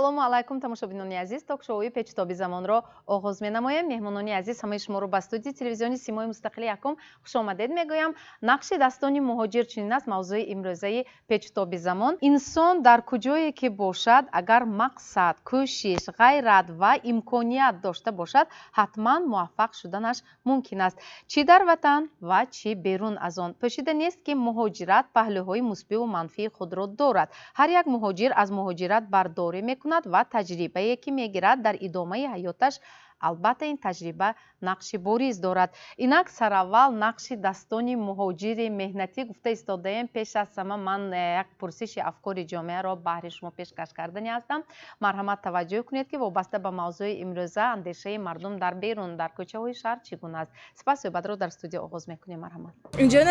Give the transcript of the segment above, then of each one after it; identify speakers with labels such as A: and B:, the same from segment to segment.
A: Ассалому алайкум, тамошобинони азиз. Ток-шоуи «Печутоби замонро» оғоз менамоем. Меҳмонони азиз, ҳамаи шуморо ба студияи телевизиони «Симои мустақили якум» хушомадед мегӯям. Нақши дастони муҳоҷир — чунин аст мавзӯи имрӯзаи «Печутоби замон». Инсон дар куҷое ки бошад, агар мақсад, кӯшиш, ғайрат ва имконият дошта бошад, ҳатман муваффақ шуданаш мумкин аст, чӣ дар ватан ва чӣ берун аз он. Пӯшида нест, ки муҳоҷират паҳлӯҳои мусбиву манфии худро дорад. Ҳар як муҳоҷир аз муҳоҷират бардорӣ мекунад ва таҷрибае, ки мегирад, дар идомаи ҳаёташ албатта ин таҷриба нақши бориз дорад. Инак, сараввал нақши дастони муҳоҷири меҳнатӣ гуфта истодаем. Пеш аз ҳама ман як пурсиши афкори ҷомеаро баҳри шумо пешкаш кардани ҳастам. Марҳамат, таваҷҷӯҳ кунед, ки вобаста ба мавзӯи имрӯза андешаи мардум дар берун, дар кӯчаҳои шаҳр чӣ гуна аст. Сипас суҳбатро дар студия оғоз мекунем. Марҳамат.
B: Инҷо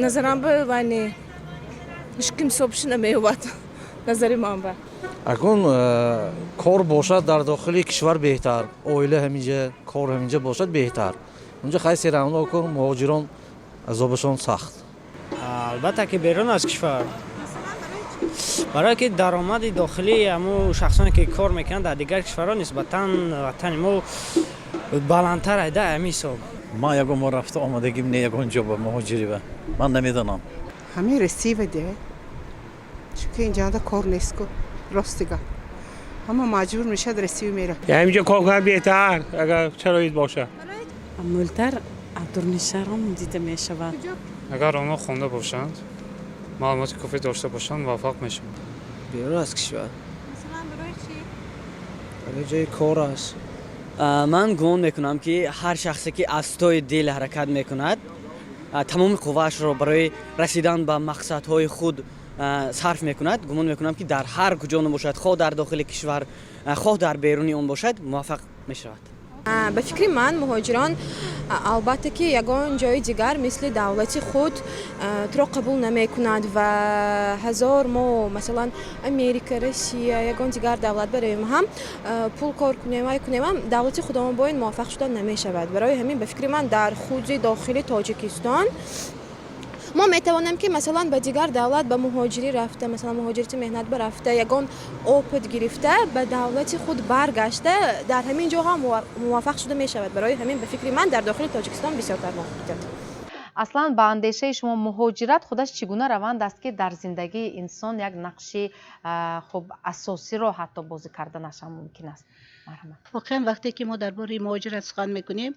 B: назарам ба вайне ҳеҷ ким ҳисобш намеёбад, назари ман ба.
C: Акун кор бошад дар дохили кишвар беҳтар, оила ҳаминҷа, кор ҳаминҷа бошад беҳтар. Унҷа хай всё равно кун, муҳоҷирон азобашон сахт.
D: Албатта, ки берун аз кишвар, барое ки даромади дохилии ҳамун шахсоне, ки кор мекунанд дар дигар кишварҳо, нисбатан ватани мо баландтар айда ҳамин ҳисоб.
E: Ман ягон бор рафта омадагим не ягон ҷо ба муҳоҷирӣ, ба ман намедонам.
F: Ҳамин Россия де, чунки инҷода кор нест ку. Рости гап, ҳама маҷбур мешавад, Россия мера.
G: Ҳаминҷо кор кунад беҳтар, агар шароит бошад.
H: Мултар дурни шаҳром дида мешавад.
I: Агар онҳо хонда бошанд, маълумоти кофӣ дошта бошанд, муваффақ мешаванд.
J: Берун аз кишвар. Барои ҷои кор аст.
K: Ман гумон мекунам, ки ҳар шахсе, ки аз тои дил ҳаракат мекунад, тамоми қувваашро барои расидан ба мақсадҳои худ сарф мекунад, гумон мекунам, ки дар ҳар куҷо набошад, хоҳ дар дохили кишвар, хоҳ дар беруни он бошад, муваффақ мешавад.
L: Ба фикри ман, муҳоҷирон, албатта, ки ягон ҷои дигар мисли давлати худ туро қабул намекунад ва ҳазор мо, масалан, Америка, Россия, ягон дигар давлат бароем ҳам, пул кор кунем, вай кунем ҳам, давлати худамон бо ин муваффақ шудан намешавад. Барои ҳамин, ба фикри ман, дар худи дохили Тоҷикистон мо метавонем, ки, масалан, ба дигар давлат ба муҳоҷирӣ рафта, масалан, муҳоҷирати меҳнат рафта, ягон опыт гирифта, ба давлати худ баргашта, дар ҳамин ҷо ҳам муваффақ шуда мешавад. Барои ҳамин, ба фикри ман, дар дохили Тоҷикистон бисёртар муваффақият.
A: Аслан, ба андешаи шумо, муҳоҷират худаш чӣ гуна раванд аст, ки дар зиндагии инсон як нақши хуб, асосиро ҳатто бозӣ карданаш ҳам мумкин аст? Марҳамат.
M: Воқеан, вақте ки мо дар бораи муҳоҷират сухан мекунем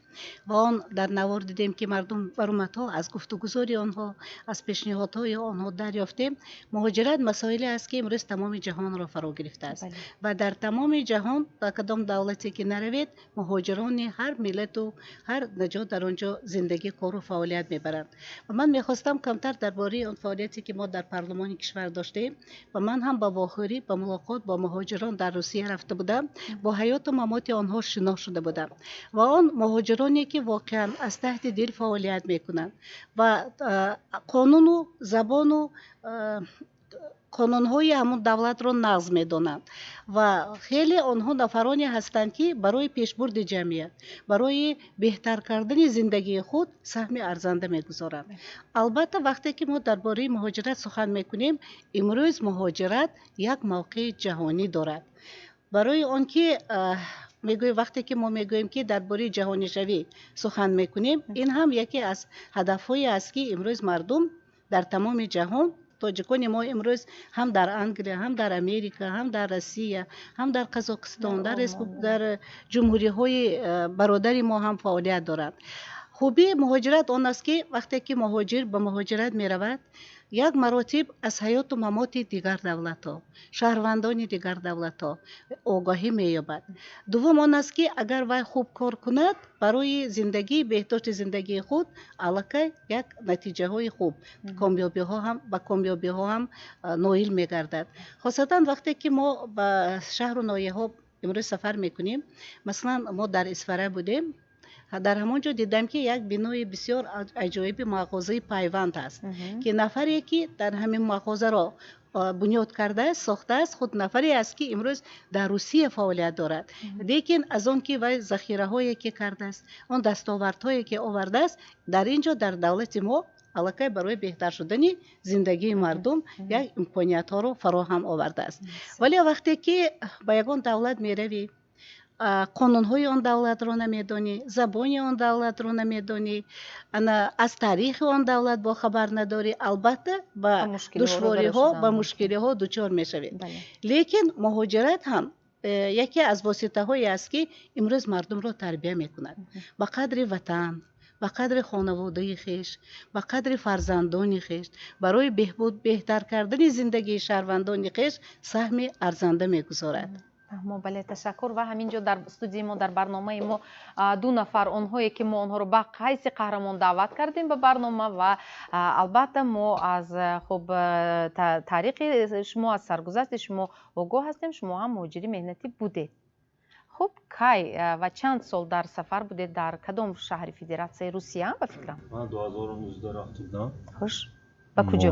M: ва он дар навор дидем, ки мардум баромадҳо, аз гуфтугузори онҳо, аз пешниҳодҳои онҳо дарёфтем, муҳоҷират масоиле аст, ки имрӯз тамоми ҷаҳонро фаро гирифтааст ва дар тамоми ҷаҳон, ба кадом давлате ки наравед, муҳоҷирони ҳар миллату ҳар наҷот дар он ҷо зиндагӣ, кору фаъолият мебаранд. Ва ман мехостам камтар дар бораи он фаъолияте, ки мо дар парлумони кишвар доштем ва ман ҳам ба вохӯрӣ, ба мулоқот бо муҳоҷирон дар Русия рафта будам, бо ҳаёту мамоти онҳо шинос шуда будам ва он муҳоҷироне, ки воқеан аз таҳти дил фаъолият мекунанд ва қонуну забону қонунҳои ҳамон давлатро нағз медонанд ва хеле онҳо нафароне ҳастанд, ки барои пешбурди ҷамъият, барои беҳтар кардани зиндагии худ саҳми арзанда мегузоранд. Албатта, вақте ки мо дар бораи муҳоҷират сухан мекунем, имрӯз муҳоҷират як мавқеи ҷаҳонӣ дорад, барои он ки мегӯем, вақте ки мо мегӯем, ки дар бораи ҷаҳонишавӣ сухан мекунем, ин ҳам яке аз ҳадафҳое аст, ки имрӯз мардум дар тамоми ҷаҳон, тоҷикони мо имрӯз ҳам дар Англия, ҳам дар Америка, ҳам дар Россия, ҳам дар Қазоқистон, дар ҷумҳуриҳои бародари мо ҳам фаъолият доранд. Хубии муҳоҷират он аст, ки вақте ки муҳоҷир ба муҳоҷират меравад, як маротиб аз ҳаёту мамоти дигар давлатҳо, шаҳрвандони дигар давлатҳо огоҳӣ меёбад. Дуввум он аст, ки агар вай хуб кор кунад, барои зиндагӣ, беҳдошти зиндагии худ аллакай як натиҷаҳои хуб, комёбиҳо ҳам, ба комёбиҳо ҳам ноил мегардад. Хосатан вақте ки мо ба шаҳру ноҳияҳо имрӯз сафар мекунем, масалан, мо дар Исфара будем, дар ҳамон ҷо дидам, ки як бинои бисёр аҷоиби мағозаи «Пайванд» ҳаст, ки нафаре, ки дар ҳамин мағозаро бунёд кардааст, сохтааст, худ нафаре аст, ки имрӯз дар Русия фаъолият дорад, лекин аз он ки вай захираҳое, ки кардааст, он дастовардҳое, ки овардааст, дар ин ҷо, дар давлати мо. Аллакай барои беҳтар шудани зиндагии мардум як имкониятҳоро фароҳам овардааст. Вале вақте ки ба ягон давлат меравӣ, қонунҳои он давлатро намедонӣ, забони он давлатро намедонӣ, ана аз таърихи он давлат бохабар надорӣ, албатта, ба душвориҳо, ба мушкилиҳо дучор мешавед. Лекин муҳоҷират ҳам яке аз воситаҳое аст, ки имрӯз мардумро тарбия мекунад ба қадри ватан, ба қадри хонаводаи хеш, ба қадри фарзандони хеш, барои беҳбуд, беҳтар кардани зиндагии шаҳрвандони хеш саҳми арзанда мегузорад.
A: Фаҳмо, бале, ташаккур. Ва ҳамин ҷо дар студияи мо, дар барномаи мо ду нафар, онҳое ки мо онҳоро ба ҳайси қаҳрамон даъват кардем ба барнома, ва албатта мо аз хуб таърихи шумо, аз саргузашти шумо огоҳ ҳастем. Шумо ҳам муҳоҷири меҳнатӣ будед. Хуб, кай ва чанд сол дар сафар будед, дар кадом шаҳри Федератсияи Русия, ба фикрам?
N: Ман 2019 рафта будам.
A: Хуш, ба куҷо?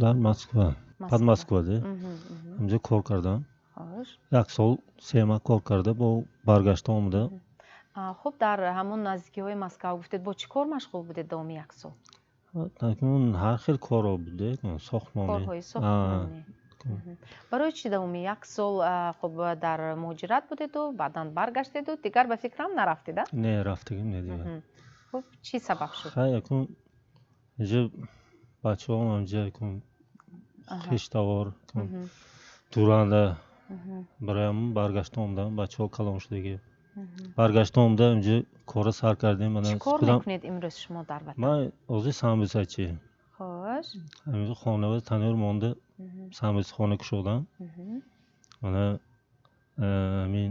N: Дар Москва, Подмоскваде ҳамҷо кор кардам. Як сол 3 моҳ кор карда, бо баргашта омада.
A: Хуб, дар ҳамон наздикиҳои Москва гуфтед, бо чӣ кор машғул будед давоми як сол?
N: Ҳар хел корро буде, сохтмонӣ.
A: Корҳои сохтмонӣ. Барои чӣ давоми як сол хуб дар муҳоҷират будеду баъдан баргаштеду дигар, ба фикрам, нарафтед, а?
N: Не, рафтагим не дигар.
A: Хуб, чӣ сабаб шуд?
N: Хай, якун инҷа бачаҳом, ҳамҷа якун хештавор дуранда, барои ҳамон баргашта омадам. Бачаҳо калон шудагӣ, баргашта омада, инҷа кора сар кардем.
A: Чӣ кор мекунед имрӯз шумо дар ватан?
N: Ман ҳозир самбусачи. Ҳаминҷо хонава танӯр монда, самбусхона кушодам. Мана ҳамин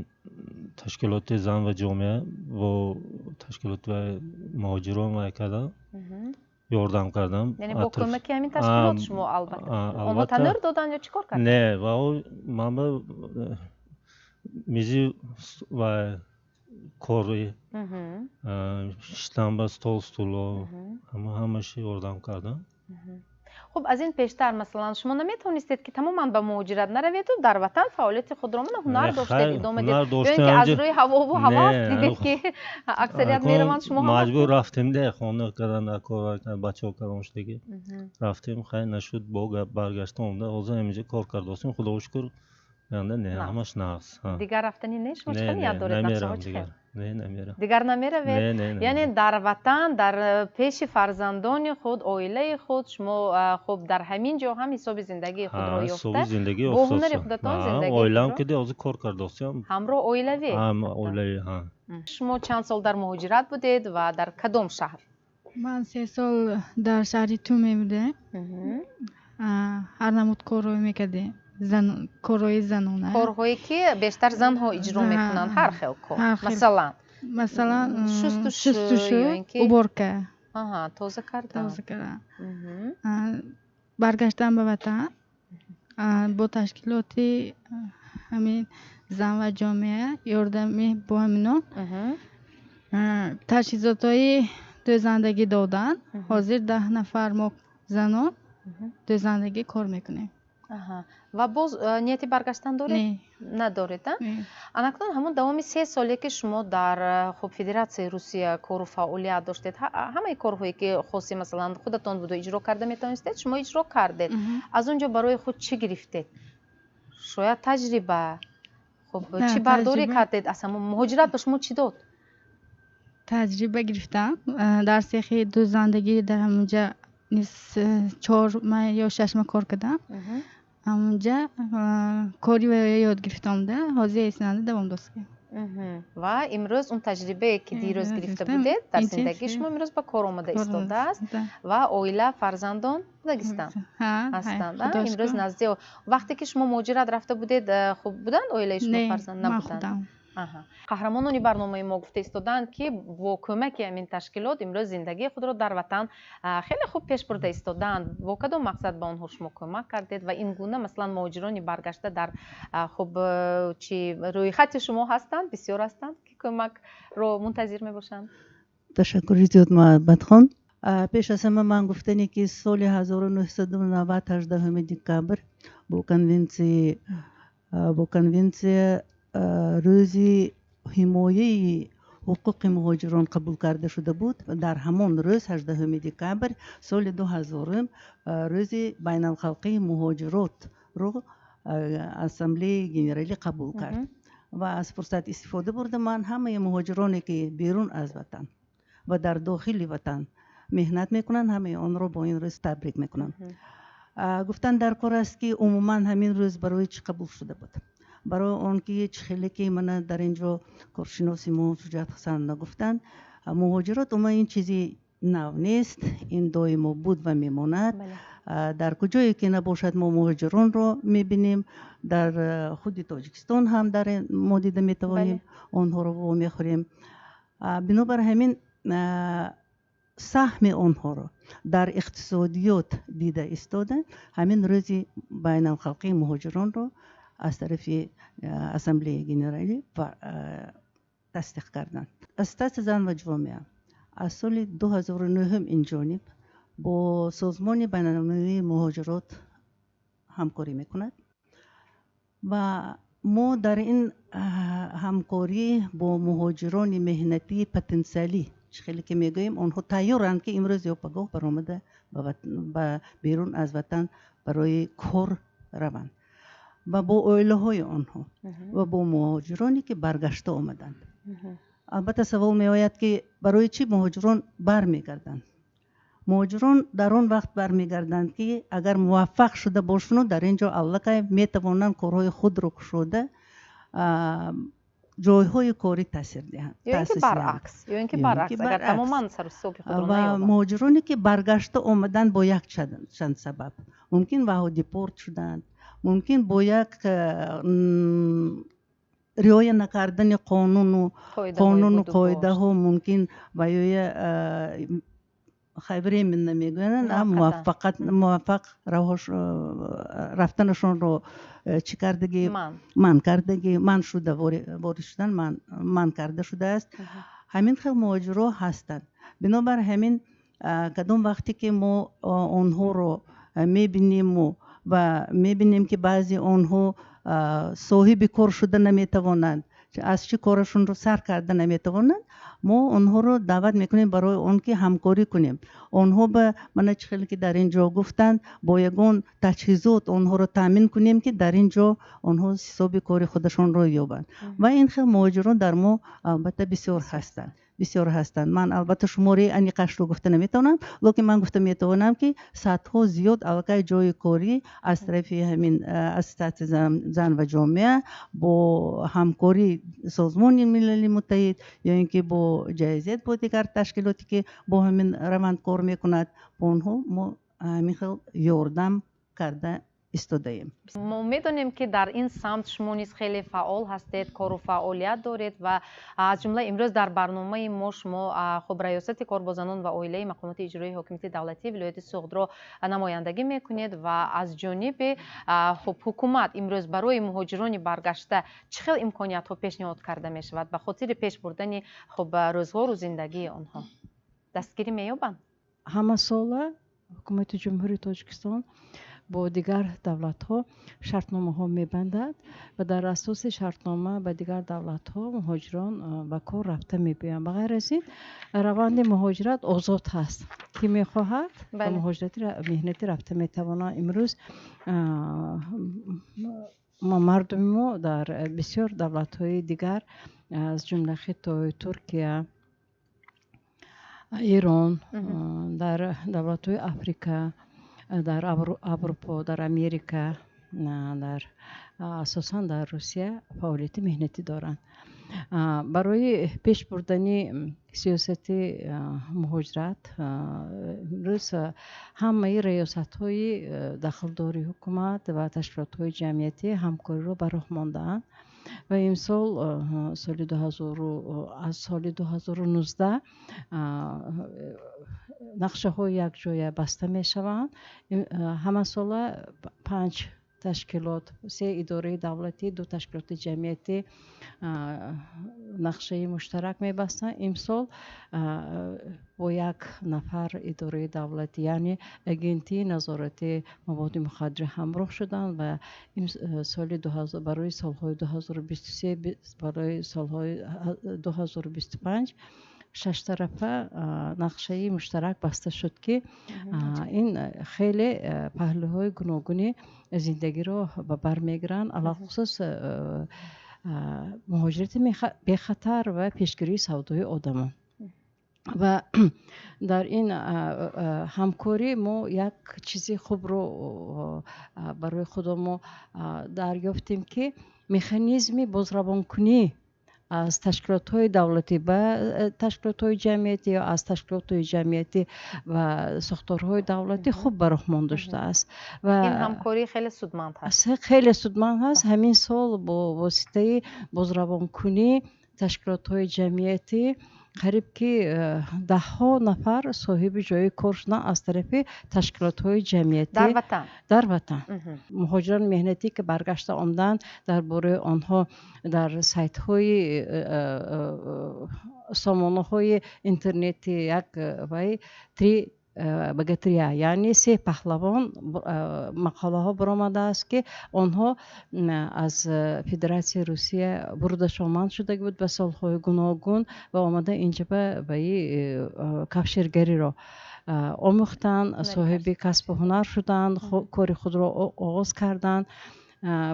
N: ташкилоти зан ва ҷомеа бо ташкилоти муҳоҷирон вай кардам, ёрдам кардам.
A: Яъне бо кӯмаки ҳамин ташкилот шумо, албатта, онҳо танӯр доданд ё чӣ кор карданд?
N: Не, ва ман ба мизи ва кори шиштан, ба стол, стуло, ҳамаши ёрдам кардам.
A: Хуб, аз ин пештар, масалан, шумо наметавонистед, ки тамоман ба муҳоҷират нараведу дар ватан фаъолияти худро, мана, ҳунар доштед, идома диҳед? Ё ин ки аз рӯи ҳавову ҳавас дидед, ки аксарият мераванд, шумо ҳам?
N: Маҷбур рафтем де, хона кардан, кор, бачаҳо калон шудагӣ, рафтем. Хай, нашуд, бо баргашта омада, ҳозир ҳаминҷо кор кардостем, худоро шукр. Не, ҳамаш нағз.
A: Дигар рафтанӣ не? Шумо чӣ ният доред, нақшаҳо чӣ хел?
N: Не, намерам.
A: Дигар намеравед? Яъне дар ватан, дар пеши фарзандони худ, оилаи худ шумо хуб дар ҳамин ҷо ҳам ҳисоби зиндагии худро ёфта, бо ҳунари худатон зиндагӣ.
N: Оилам ки ҳозир кор кардостем.
A: Ҳамроҳ оилавӣ?
N: Оилавӣ.
A: Шумо чанд сол дар муҳоҷират будед ва дар кадом шаҳр?
O: Ман 3 сол дар шаҳри Туме будем. Ҳар намуд корро мекардем, корҳои занона.
A: Корҳое ки бештар занҳо иҷро мекунанд, ҳар хел кор, масалан?
O: Масалан,
A: шустушу,
O: уборка.
A: Тоза кардан.
O: Тоза кардан. Баргаштан ба ватан, бо ташкилоти ҳамин зан ва ҷомеа, ёрдами бо ҳамино таҷҳизотҳои дӯзандагӣ доданд. Ҳозир 10 нафар мо занон дӯзандагӣ кор мекунем.
A: Ва боз нияти баргаштан доред? Надоред? Анакнун ҳамон давоми 3 соле ки шумо дар хуб Федератсияи Русия кору фаъолият доштед, ҳамаи корҳое ки хоси, масалан, худатон буду иҷро карда метавонистед, шумо иҷро кардед. Аз он ҷо барои худ чӣ гирифтед? Шояд таҷриба, хуб, чӣ бардорӣ кардед аз ҳамон муҳоҷират? Ба шумо чӣ дод?
O: Таҷриба гирифтам дар сехи дӯзандагӣ. Дар ҳамонҷа низ 4 моҳ ё 6 моҳ кор кардам. Ҳамонҷа кори ёд гирифтам да, ҳозир эсинанда давом достам.
A: Ва имрӯз он таҷрибае ки дирӯз гирифта будед, дар зиндагии шумо имрӯз ба кор омада истодааст. Ва оила, фарзандон Дагистон ҳастанд имрӯз назди? Вақте ки шумо муҳоҷират рафта будед, хуб, буданд оилаи шумо, фарзанд набуданд? Қаҳрамонони барномаи мо гуфта истодаанд, ки бо кӯмаки ҳамин ташкилот имрӯз зиндагии худро дар ватан хеле хуб пеш бурда истодаанд. Бо кадом мақсад ба онҳо шумо кӯмак кардед? Ва ин гуна, масалан, муҳоҷирони баргашта дар хуб чи рӯйхати шумо ҳастанд, бисёр ҳастанд, ки кӯмакро мунтазир мебошанд?
P: Ташаккури зиёд, Муҳаббатхон. Пеш аз ҳама ман гуфтане, ки соли 1990, 18 декабр бо конвенсия рӯзи ҳимояи ҳуқуқи муҳоҷирон қабул карда шуда буд, дар ҳамон рӯз, 18 декабр соли 2000, рӯзи байналхалқии муҳоҷиротро Ассамблеяи Генералӣ қабул кард. Ва аз фурсат истифода бурда, ман ҳамаи муҳоҷироне, ки берун аз ватан ва дар дохили ватан меҳнат мекунанд, ҳамаи онро бо ин рӯз табрик мекунам. Гуфтан дар кор аст, ки умуман ҳамин рӯз барои чӣ қабул шуда буд. Барои он ки чӣ хеле ки мана дар ин ҷо коршиноси мо Шуҷоат Ҳасанова гуфтанд, муҳоҷирот умуман ин чизи нав нест, ин доимо буд ва мемонад. Дар куҷое ки набошад, мо муҳоҷиронро мебинем. Дар худи Тоҷикистон ҳам дар мо дида метавонем, онҳоро вомехӯрем. Бинобар ҳамин, саҳми онҳоро дар иқтисодиёт дида истода, ҳамин рӯзи байналхалқии муҳоҷиронро аз тарафи Ассамблеяи Генералӣ тасдиқ карданд. Ассотсиатсияи зан ва ҷомеа аз соли 2009 ин ҷониб бо Созмони байналмилалии муҳоҷирот ҳамкорӣ мекунад ва мо дар ин ҳамкорӣ бо муҳоҷирони меҳнатии потенсиалӣ, чӣ хеле ки мегӯем, онҳо тайёранд, ки имрӯз ё пагоҳ баромада ба берун аз ватан барои кор раванд, ва бо оилаҳои онҳо ва бо муҳоҷироне, ки баргашта омаданд. Албатта, савол меояд, ки барои чӣ муҳоҷирон бармегарданд. Муҳоҷирон дар он вақт бармегарданд, ки агар муваффақ шуда бошанд, дар ин ҷо аллакай метавонанд корҳои худро кушода, ҷойҳои корӣ таъсир диҳанд.
A: Ё ин ки баръакс, ё ин ки баръакс, агар тамоман сару ҳисоби худро
P: ва
A: наёбанд.
P: Муҳоҷироне, ки баргашта омаданд, бо як чанд сабаб мумкин ваҳо депорт шуданд, мумкин бо як риоя накардани қонуну қонуну қоидаҳо, мумкин ва ё хай временно мегӯянд, муваффақат муваффақ рафтанашонро чӣ кардагӣ, манъ кардагӣ, манъ шуда, ворид шудан манъ карда шудааст. Ҳамин хел муҳоҷиро ҳастанд. Бинобар ҳамин, кадом вақте ки мо онҳоро мебиниму ва мебинем, ки баъзе онҳо соҳиби кор шуда наметавонанд, аз чӣ корашонро сар карда наметавонанд, мо онҳоро даъват мекунем барои он ки ҳамкорӣ кунем. Онҳо ба мана чӣ хеле ки дар ин ҷо гуфтанд, бо ягон таҷҳизот онҳоро таъмин кунем, ки дар ин ҷо онҳо ҳисоби кори худашонро ёбанд. Ва ин хел муҳоҷирон дар мо албатта бисёр ҳастанд, бисёр ҳастанд. Ман албатта шумораи аниқашро гуфта наметавонам, лекин ман гуфта метавонам, ки садҳо зиёд аллакай ҷойи корӣ аз тарафи ҳамин Ассотсиатсияи зан ва ҷомеа бо ҳамкории Созмони Милали Муттаҳид ё ин ки бо GIZ, бо дигар ташкилоте, ки бо ҳамин раванд кор мекунад, бо онҳо мо ҳамин хел ёрдам карда истодаем.
A: Мо медонем, ки дар ин самт шумо низ хеле фаъол ҳастед, кору фаъолият доред ва аз ҷумла имрӯз дар барномаи мо шумо хуб Раёсати кор бо занон ва оилаи мақомоти иҷроии ҳокимияти давлатии вилояти Суғдро намояндагӣ мекунед. Ва аз ҷониби хуб ҳукумат имрӯз барои муҳоҷирони баргашта чӣ хел имкониятҳо пешниҳод карда мешавад ба хотири пеш бурдани хуб рӯзғору зиндагии онҳо? Дастгирӣ меёбанд?
H: Ҳамасола Ҳукумати Ҷумҳурии Тоҷикистон бо дигар давлатҳо шартномаҳо мебандад ва дар асоси шартнома ба дигар давлатҳо муҳоҷирон ба кор рафта мебиёянд. Ба ғайр аз ин, раванди муҳоҷират озод ҳаст, ки мехоҳад, ба муҳоҷирати меҳнатӣ рафта метавонад. Имрӯз мардуми мо дар бисёр давлатҳои дигар, аз ҷумла Хитой, Туркия, Эрон, дар давлатҳои Африка, дар Аврупо, дар Америка, дар асосан дар Русия фаъолияти меҳнатӣ доранд. Барои пеш бурдани сиёсати муҳоҷират имрӯз ҳамаи раёсатҳои дахлдори ҳукумат ва ташкилотҳои ҷамъиятӣ ҳамкориро ба роҳ мондаанд ва имсол, соли аз соли 2019, нақшаҳои якҷоя баста мешаванд. Ҳамасола панҷ Ташкилот, се идораи давлатӣ, ду ташкилоти ҷамъиятӣ нақшаи муштарак мебастанд. Имсол бо як нафар идораи давлатӣ, яъне Агентии назорати маводи мухаддир ҳамроҳ шуданд ва соли барои солҳои 2023, барои солҳои 2025 шаштарафа нақшаи муштарак баста шуд, ки ин хеле паҳлӯҳои гуногуни зиндагиро ба бар мегиранд, алалхусус муҳоҷирати бехатар ва пешгирии савдои одамон. Ва дар ин ҳамкорӣ мо як чизи хубро барои худо мо дарёфтем, ки механизми бозравонкунӣ аз ташкилотҳои давлатӣ ба ташкилотҳои ҷамъиятӣ ё аз ташкилотҳои ҷамъиятӣ ва сохторҳои давлатӣ хуб ба роҳ монда шудааст. Ва
A: ин ҳамкорӣ хеле судманд ҳаст.
H: Хеле судманд ҳаст. Ҳамин сол бо воситаи бозравонкунӣ ташкилотҳои ҷамъиятӣ қариб ки даҳҳо нафар соҳиби ҷои кор шуданд аз тарафи ташкилотҳои ҷамъиятӣ.
A: Дар ватан?
H: Дар ватан. Муҳоҷирони меҳнатӣ, ки баргашта омаданд, дар бораи онҳо дар сайтҳои сомонаҳои интернетӣ як вай «Три богатыря», яъне се паҳлавон, мақолаҳо баромадааст, ки онҳо аз Федератсияи Русия бурдашон манъ шуда буд ба солҳои гуногун ва омада инҷа ба кафшергариро омӯхтанд, соҳиби касбу ҳунар шуданд, кори худро оғоз карданд.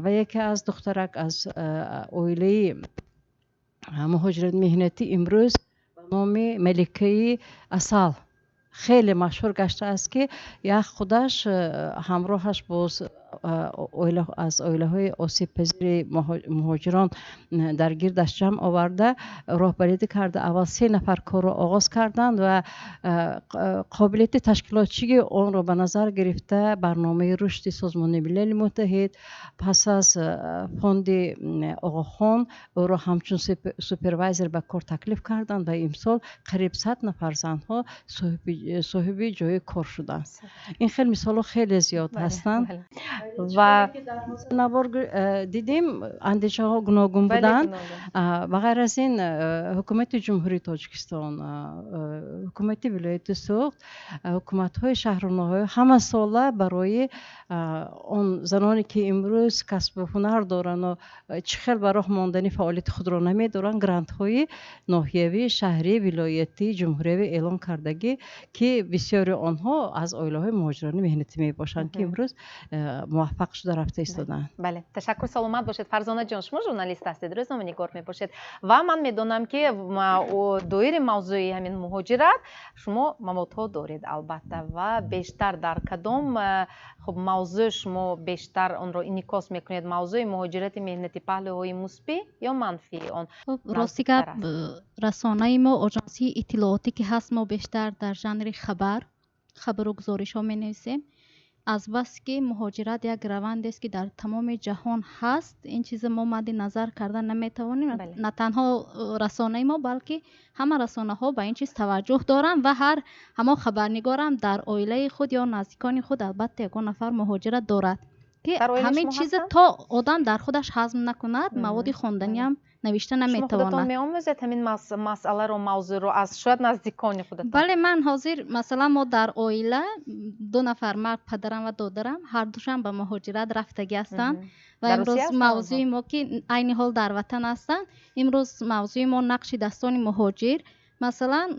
H: Ва яке аз духтарак аз оилаи муҳоҷирати меҳнатӣ имрӯз ба номи Маликаи асал хеле машҳур гаштааст, ки як худаш ҳамроҳаш боз аз оилаҳои осебпазири муҳоҷирон дар гирдаш ҷамъ оварда, роҳбарӣ карда, аввал се нафар корро оғоз карданд ва қобилияти ташкилотчии онро ба назар гирифта, барномаи рушди Созмони Милали Муттаҳид, пас аз фонди Оғохон ӯро ҳамчун супервайзер ба кор таклиф карданд ва имсол қариб 100 нафар занҳо соҳиби ҷои кор шуданд. Ин хел мисолҳо хеле зиёд ҳастанд.
A: Ва
H: навор дидем, андешаҳо гуногун буданд. Ба ғайр аз ин, ҳукумати Ҷумҳурии Тоҷикистон, ҳукумати вилояти Суғд, ҳукуматҳои шаҳру ноҳия ҳамасола барои он заноне, ки имрӯз касбу ҳунар дорану чӣ хел ба роҳ мондани фаъолияти худро намедоранд, грантҳои ноҳиявӣ, шаҳрӣ, вилоятӣ, ҷумҳуриявӣ эълон кардагӣ, ки бисёри онҳо аз оилаҳои муҳоҷирони меҳнатӣ мебошанд, ки имрӯз муваффақ шуда рафта истодаанд.
A: Бале, ташаккур, саломат бошед. Фарзонаҷон, шумо журналист ҳастед, рӯзноманигор мебошед ва ман медонам, ки доири мавзӯи ҳамин муҳоҷират шумо маводҳо доред, албатта. Ва бештар дар кадом хуб мавзӯъ шумо бештар онро инъикос мекунед? Мавзӯи муҳоҷирати меҳнатӣ, паҳлӯҳои мусбӣ ё манфии он?
O: Рости гап, расонаи мо, оҷонсии иттилоотӣ ки ҳаст, мо бештар дар жанри хабар, хабару гузоришҳо менависем. Азбаски муҳоҷират як равандест, ки дар тамоми ҷаҳон ҳаст, ин чиза мо мадди назар карда наметавонем. На танҳо расонаи мо, балки ҳама расонаҳо ба ин чиз таваҷҷӯҳ доранд ва ҳар ҳамон хабарнигорам дар оилаи худ ё наздикони худ албатта ягон нафар муҳоҷират дорад, ки ҳамин чиза то одам дар худаш ҳазм накунад, маводи хонданиам навишта наметавонад.
A: Меомӯзед ҳамин масъаларо, мавзӯъро аз шояд наздикони худатон?
O: Бале, ман ҳозир, масалан, мо дар оила ду нафар мард, падарам ва додарам, ҳардушам ба муҳоҷират рафтагӣ ҳастанд ва имрӯз мавзӯи мо, ки айни ҳол дар ватан ҳастанд, имрӯз мавзӯи мо нақши дастони муҳоҷир. Масалан,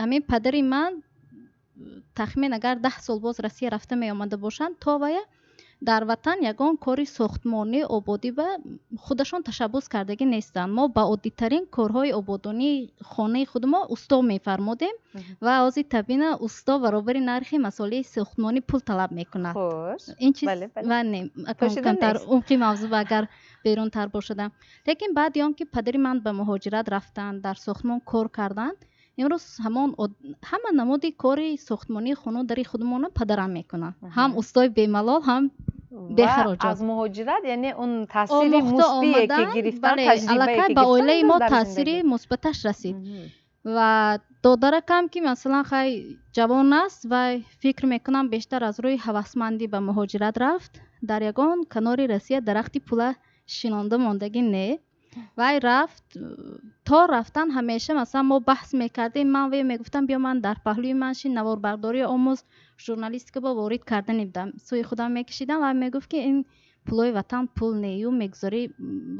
O: ҳамин падари ман тахмин агар 10 сол боз Россия рафта меомада бошанд, то вая дар ватан ягон кори сохтмонӣ, ободӣ ба худашон ташаббус кардагӣ нестанд. Мо ба оддитарин корҳои ободонии хонаи худ мо усто мефармудем ва ҳозир табина усто баробари нархи масолеҳи сохтмонӣ пул талаб мекунад. Ин чиз камтар умқи мавзӯъ агар берунтар бошадам. Лекин баъди он ки падари ман ба муҳоҷират рафтанд, дар сохтмон кор карданд, имрӯз ҳамон ҳама намуди кори сохтмонии хону дари худмона падарам мекунад, ҳам устои бемалол, ҳам бехароҷот.
A: Аз муҳоҷират, яъне он таъсири мусбие ки гирифтан,
O: аллакай ба оилаи мо таъсири мусбаташ расид. Ва додаракам, ки масалан хай ҷавон аст ва фикр мекунам, бештар аз рӯи ҳавасмандӣ ба муҳоҷират рафт. Дар ягон канори Россия дарахти пула шинонда мондагӣ не. Вай рафт. То рафтан ҳамеша масалан мо баҳс мекардем. Ман ве мегуфтам: «Биё, ман дар паҳлӯи ман шин, наворбардорӣ омӯз». Журналистика бо ворид кардани будам, сӯи худам мекашидам. Вай мегуфт, ки ин пулои ватан пул нею, мегузорӣ,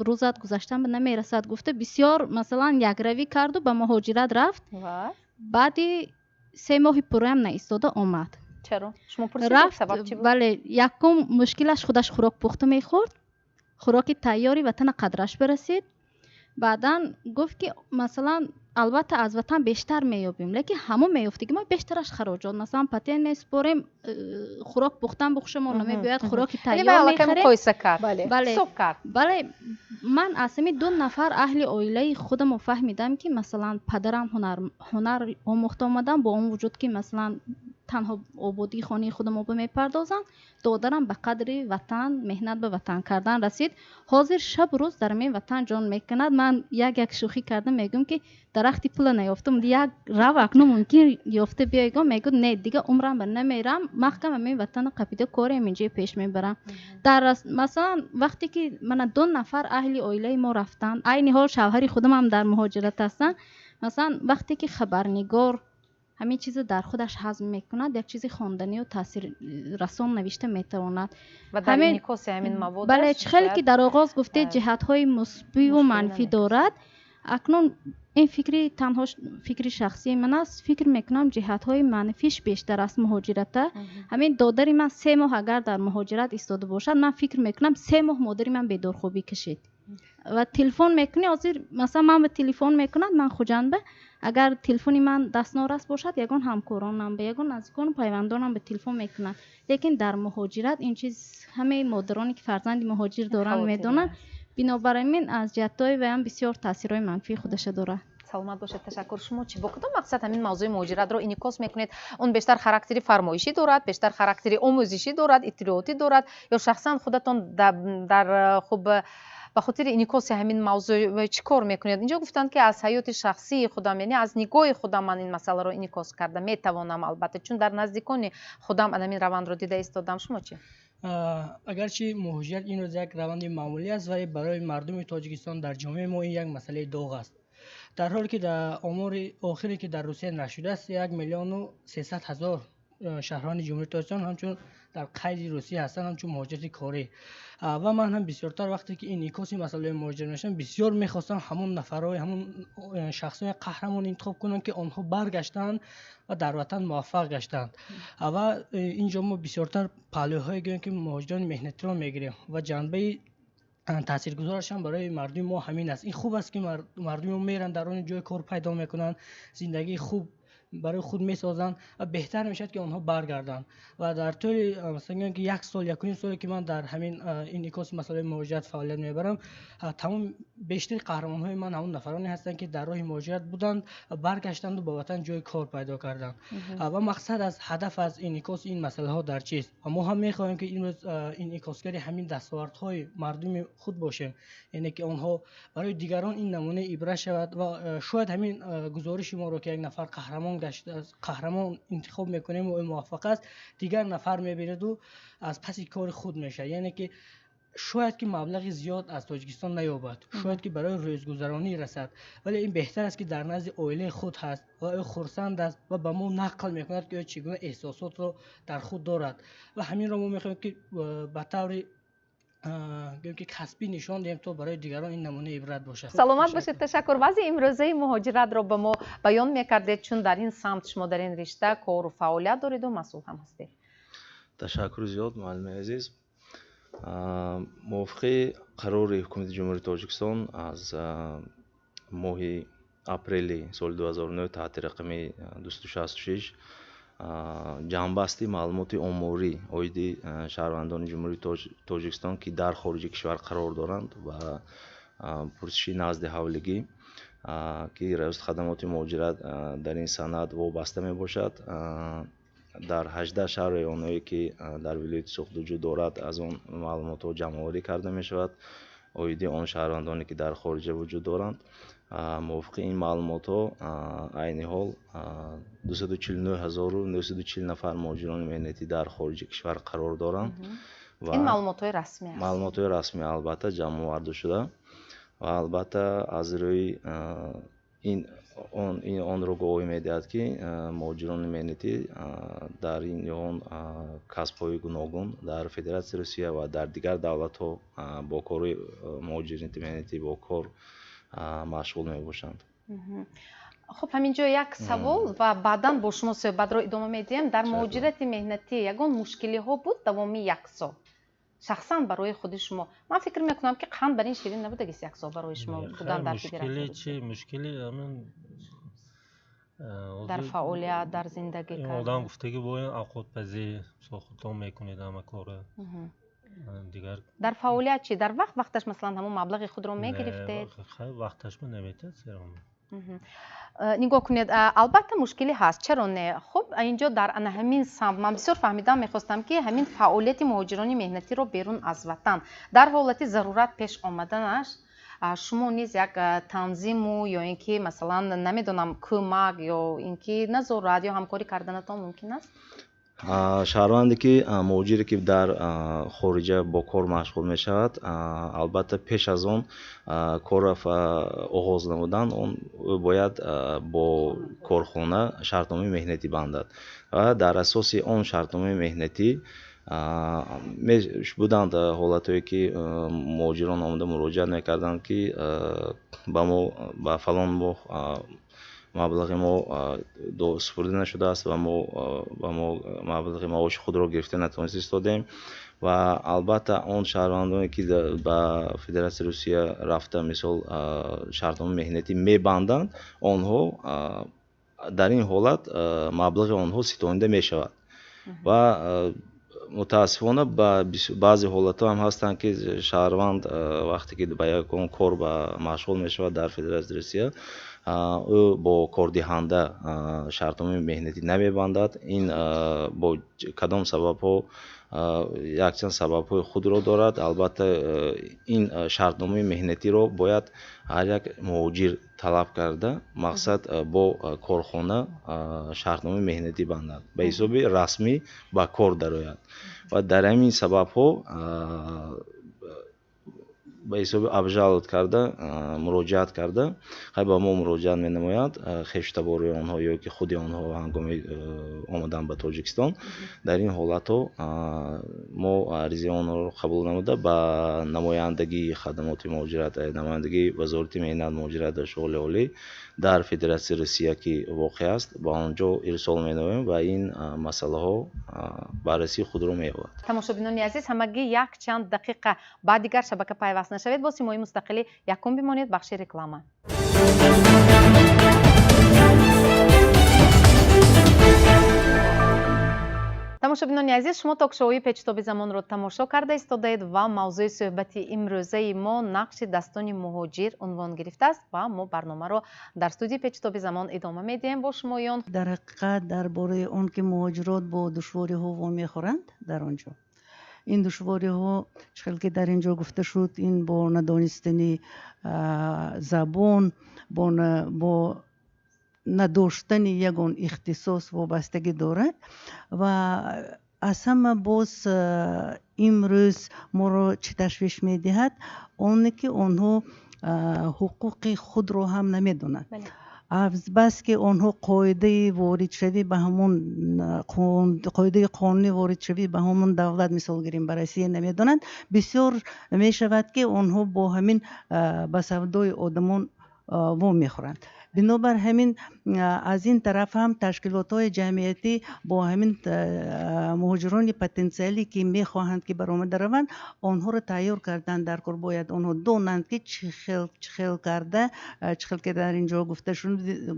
O: рӯзат гузаштан намерасад, гуфта, бисёр масалан якравӣ карду ба муҳоҷират рафт. Баъди 3 моҳи пурраам наистода омад.
A: Чаро? Шумо пурсидед?
O: Рафт.
A: Сабаб чӣ буд?
O: Бале, якум мушкилаш: худаш хӯрок пухта мехӯрд, хӯроки тайёри ватана қадраш барасид. Баъдан гуфт, ки масалан, албатта, аз ватан бештар меёбем, лекин ҳамон меёфтаги мо бештараш хароҷот. Масалан, патент месупорем, хӯрок пухтан бухшамон намебиёяд, хӯроки тайёр мехарем.
A: Муқоиса кард.
O: Бале.
A: Ҳисоб кард.
O: Бале, ман аз ҳамин ду нафар аҳли оилаи худамо фаҳмидам, ки масалан падарам ҳунар омӯхта омадам, бо он вуҷуд ки масалан танҳо ободии хонаи худамо мепардозанд. Додарам ба қадри ватан, меҳнат ба ватан кардан расид. Ҳозир шабу рӯз дар ҳамин ватан ҷон мекунад. Ман як як шӯхӣ карда мегӯям, ки дарахти пула наёфтам, як рав, акнун мумкин ёфта биёйгом. Мегӯд: «Не, дига умрам ба намерам, маҳкам ҳамин ватана қапида корем инҷо пеш мебарам». Дар масалан вақте ки мана ду нафар аҳли оилаи мо рафтанд, айни ҳол шавҳари худамам дар муҳоҷират ҳастанд. Масалан, вақте ки хабарнигор ҳамин чизро дар худаш ҳазм мекунад, як чизи хонданию таъсиррасон навишта метавонад.
A: Ва дар инъикоси ҳамин мавод.
O: Бале, чӣ хеле ки дар оғоз гуфтед, ҷиҳатҳои мусбиву манфӣ дорад. Акнун ин фикри танҳо фикри шахсии ман аст. Фикр мекунам, ҷиҳатҳои манфиш бештар аст муҳоҷирата. Ҳамин додари ман 3 моҳ агар дар муҳоҷират истода бошад, ман фикр мекунам, 3 моҳ модари ман бедорхобӣ кашид. Ва телефон мекунӣ, ҳозир масалан ман ба телефон мекунад, ман Хуҷандба, агар телефони ман дастнорас бошад, ягон ҳамкоронам ба, ягон наздикону пайвандонам ба телефон мекунанд. Лекин дар муҳоҷират ин чиз ҳамаи модароне ки фарзанди муҳоҷир доранд, медонанд. Бинобар ин аз ҷиҳатҳои ваям бисёр таъсирҳои манфии худаша дорад.
A: Саломат бошед, ташаккур. Шумо чӣ, бо кадом мақсад ҳамин мавзӯи муҳоҷиратро инъикос мекунед? Он бештар характери фармоишӣ дорад, бештар характери омӯзишӣ дорад, иттилоотӣ дорад ё шахсан худатон дар хуб ба хотири инъикоси ҳамин мавзӯъ чӣ кор мекунед? Инҷо гуфтанд, ки аз ҳаёти шахсии худам, яъне аз нигоҳи худам ман ин масъаларо инъикос карда метавонам, албатта, чун дар наздикони худам ҳамин равандро дида истодам. Шумо чӣ?
Q: Агарчи муҳоҷират имрӯз як раванди маъмулӣ аст, вале барои мардуми Тоҷикистон, дар ҷомеаи мо ин як масъалаи доғ аст. Дар ҳоле ки дар омори охире, ки дар Русия нашр шудааст, 1 300 000 шаҳрванди Ҷумҳурии Тоҷикистон ҳамчун дар қайди Русия ҳастанд, ҳамчун муҳоҷирати корӣ. Ва ман ҳам бисёртар вақте ки инъикоси масъалаи муҳоҷират мешавам, бисёр мехостам ҳамон нафарҳои, ҳамон шахсони қаҳрамон интихоб кунам, ки онҳо баргаштанд ва дар ватан муваффақ гаштанд. Ва инҷо мо бисёртар паҳлӯҳое гӯем, ки муҳоҷирони меҳнатиро мегирем ва ҷанбаи таъсиргузорашам барои мардуми мо ҳамин аст. Ин хуб аст, ки мардуми мо меранд, дар он ҷои кор пайдо мекунанд, зиндагии хуб барои худ месозанд ва беҳтар мешавад, ки онҳо баргарданд. Ва дар тӯли масалан гӯем, ки як сол, якуним соле, ки ман дар ҳамин инъикоси масъалаи муҳоҷират фаъолият мебарам, тамом бештари қаҳрамонҳои ман ҳамон нафароне ҳастанд, ки дар роҳи муҳоҷират буданд ва баргаштанду ба ватан ҷои кор пайдо карданд. Ва мақсад аз ҳадаф аз инъикоси ин масъалаҳо дар чист? Ва мо ҳам мехоҳем, ки имрӯз инъикосгари ҳамин дастовардҳои мардуми худ бошем, яъне ки онҳо барои дигарон ин намунаи ибрат шавад. Ва шояд ҳамин гузориши моро, ки як нафар қаҳрамон гаштааст, қаҳрамон интихоб мекунем ва ӯ муваффақ аст, дигар нафар мебинаду аз паси кори худ мешавад. Яъне ки шояд ки маблағи зиёд аз Тоҷикистон наёбад, шояд ки барои рӯзгузаронӣ расад, вале ин беҳтар аст, ки дар назди оилаи худ ҳаст ва ӯ хурсанд аст ва ба мо нақл мекунад, ки ӯ чӣ гуна эҳсосотро дар худ дорад. Ва ҳаминро мо мехоҳем, ки ба таври гӯем, ки касбӣ нишон диҳем, то барои дигарон ин намунаи ибрат бошад.
A: Саломат бошед, ташаккур. Вазъи имрӯзаи муҳоҷиратро ба мо баён мекардед, чун дар ин самт шумо, дар ин ришта кору фаъолият дореду масъул ҳам ҳастед.
R: Ташаккури зиёд, муаллими азиз. Мувофиқи қарори Ҳукумати Ҷумҳурии Тоҷикистон аз моҳи апрели соли 2009 таҳти рақами 266 ҷамъбасти маълумоти оморӣ оиди шаҳрвандони Ҷумҳурии Тоҷикистон, ки дар хориҷи кишвар қарор доранд, ва пурсиши назди ҳавлигӣ, ки Раёсати хадамоти муҳоҷират дар ин санад вобаста мебошад, дар 18 шаҳру районҳое, ки дар вилояти Суғд вуҷуд дорад, аз он маълумотҳо ҷамъоварӣ карда мешавад. Оиди он шаҳрвандоне, ки дар хориҷа вуҷуд доранд. Мувофиқи ин маълумотҳо, айни ҳол 249 940 нафар муҳоҷирони меҳнатӣ дар хориҷи кишвар қарор доранд.
A: Ин маълумотҳои расмӣ аст?
R: Маълумотҳои расмӣ, албатта, ҷамъоварда шуда ва албатта аз рӯи ин он ин онро гувоҳӣ медиҳад, ки муҳоҷирони меҳнатӣ дар ин ё он касбҳои гуногун дар Федератсияи Русия ва дар дигар давлатҳо бо кори муҳоҷирати меҳнатӣ бо кор машғул мебошанд.
A: Хуб, ҳамин ҷо як савол ва баъдан бо шумо суҳбатро идома медиҳем. Дар муҳоҷирати меҳнатӣ ягон мушкилиҳо буд давоми як сол шахсан барои худи шумо? Ман фикр мекунам, ки қанд бар ин ширин набудагист як сол барои шумо будан дар
N: Мушкили чи? Мушкили ҳамин
A: дар фаъолият, дар зиндагӣ.
N: Одам гуфтагӣ бо ин авқотпазӣ, мисол, худтон мекунед ҳама кора, дигар.
A: Дар фаъолият чи? Дар вақт вақташ, масалан, ҳамон маблағи худро мегирифтед?
N: Вақташма наметиҳад серон.
A: Нигоҳ кунед, албатта мушкилӣ ҳаст, чаро не? Хуб, инҷо дар ана ҳамин самт ман бисёр фаҳмидан мехостам, ки ҳамин фаъолияти муҳоҷирони меҳнатиро берун аз ватан дар ҳолати зарурат пеш омаданаш шумо низ як танзиму ё ин ки, масалан, намедонам, кӯмак ё ин ки назорат ё ҳамкорӣ карданатон мумкин аст?
R: Шаҳрванде ки, муҳоҷире ки дар хориҷа бо кор машғул мешавад, албатта, пеш аз он корро оғоз намудан он ӯ бояд бо корхона шартномаи меҳнатӣ бандад ва дар асоси он шартномаи меҳнатӣ буданд ҳолатҳое, ки муҳоҷирон омада муроҷиат мекарданд, ки ба мо ба фалон моҳ маблағи мо супурда нашудааст ва мо ба мо маблағи маоши худро гирифта натавониста истодем. Ва албатта он шаҳрвандоне, ки ба Федератсияи Русия рафта, мисол, шартномаи меҳнатӣ мебанданд, онҳо дар ин ҳолат маблағи онҳо ситонида мешавад. Ва мутаассифона, ба баъзе ҳолатҳо ҳам ҳастанд, ки шаҳрванд вақте ки ба ягон кор машғул мешавад дар Федератсияи Русия, ӯ бо кордиҳанда шартномаи меҳнатӣ намебандад. Ин бо кадом сабабҳо? Якчанд сабабҳои худро дорад. Албатта, ин шартномаи меҳнатиро бояд ҳар як муҳоҷир талаб карда, мақсад, бо корхона шартномаи меҳнатӣ бандад, ба ҳисоби расмӣ ба кор дарояд. Ва дар ҳамин сабабҳо ба ҳисоби обжаловать карда, муроҷиат карда, хай, ба мо муроҷиат менамояд хештабори онҳо ё ки худи онҳо ҳангоми омадан ба Тоҷикистон. Дар ин ҳолатҳо мо аризаи онҳоро қабул намуда, ба намояндагии хадамоти муҳоҷират, намояндагии Вазорати меҳнат, муҳоҷират ва шуғли аҳолӣ дар Федератсияи Русия, ки воқеъ аст, ба он ҷо ирсол менамоем ва ин масъалаҳо баррасии худро меёбад.
A: Тамошобинони азиз, ҳамагӣ як чанд дақиқа ба дигар шабака пайваст нашавед, бо Симои мустақили якум бимонед. Бахши реклама. Тамошобинони азиз, шумо ток-шоуи Печутоби замонро тамошо карда истодаед ва мавзӯи суҳбати имрӯзаи мо нақши дастони муҳоҷир унвон гирифтааст ва мо барномаро дар студияи Печутоби замон идома медиҳем бо шумоён.
P: Дар ҳақиқат, дар бораи он ки муҳоҷирот бо душвориҳо вомехӯранд дар он ҷо, ин душвориҳо, чӣ хел ки дар ин ҷо гуфта шуд, ин бо надонистани забон, бо надоштани ягон ихтисос вобастагӣ дорад. Ва аз ҳама боз имрӯз моро чӣ ташвиш медиҳад? Оне ки онҳо ҳуқуқи худро ҳам намедонанд. Азбаски онҳо қоидаи воридшавӣ ба ҳамон қоидаи қонунӣ воридшавӣ ба ҳамон давлат, мисол гирем, ба Россия, намедонанд, бисёр мешавад, ки онҳо бо ҳамин ба савдои одамон вомехӯранд. Бинобар ҳамин, аз ин тараф ҳам ташкилотҳои ҷамъиятӣ бо ҳамин муҳоҷирони потенсиалӣ, ки мехоҳанд, ки баромада раванд, онҳоро тайёр кардан дар кор. Бояд онҳо донанд, ки чӣ хел карда, чӣ хел ки дар ин ҷо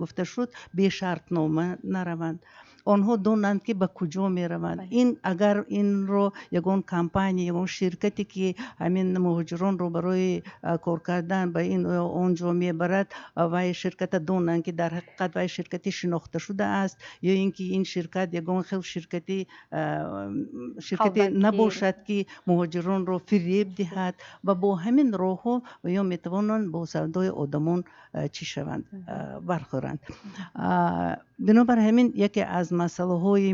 P: гуфта шуд, бешартнома нараванд. Онҳо донанд, ки ба куҷо мераванд. Ин агар инро ягон компания, ягон ширкате, ки ҳамин муҳоҷиронро барои кор кардан ба ин ё он ҷо мебарад, вай ширката донанд, ки дар ҳақиқат вай ширкати шинохта шудааст ё ин ки ин ширкат ягон хел ширкате набошад, ки муҳоҷиронро фиреб диҳад ва бо ҳамин роҳҳо ё метавонанд бо савдои одамон чӣ шаванд, бархӯранд. Бинобар ҳамин, яке аз масъалаҳои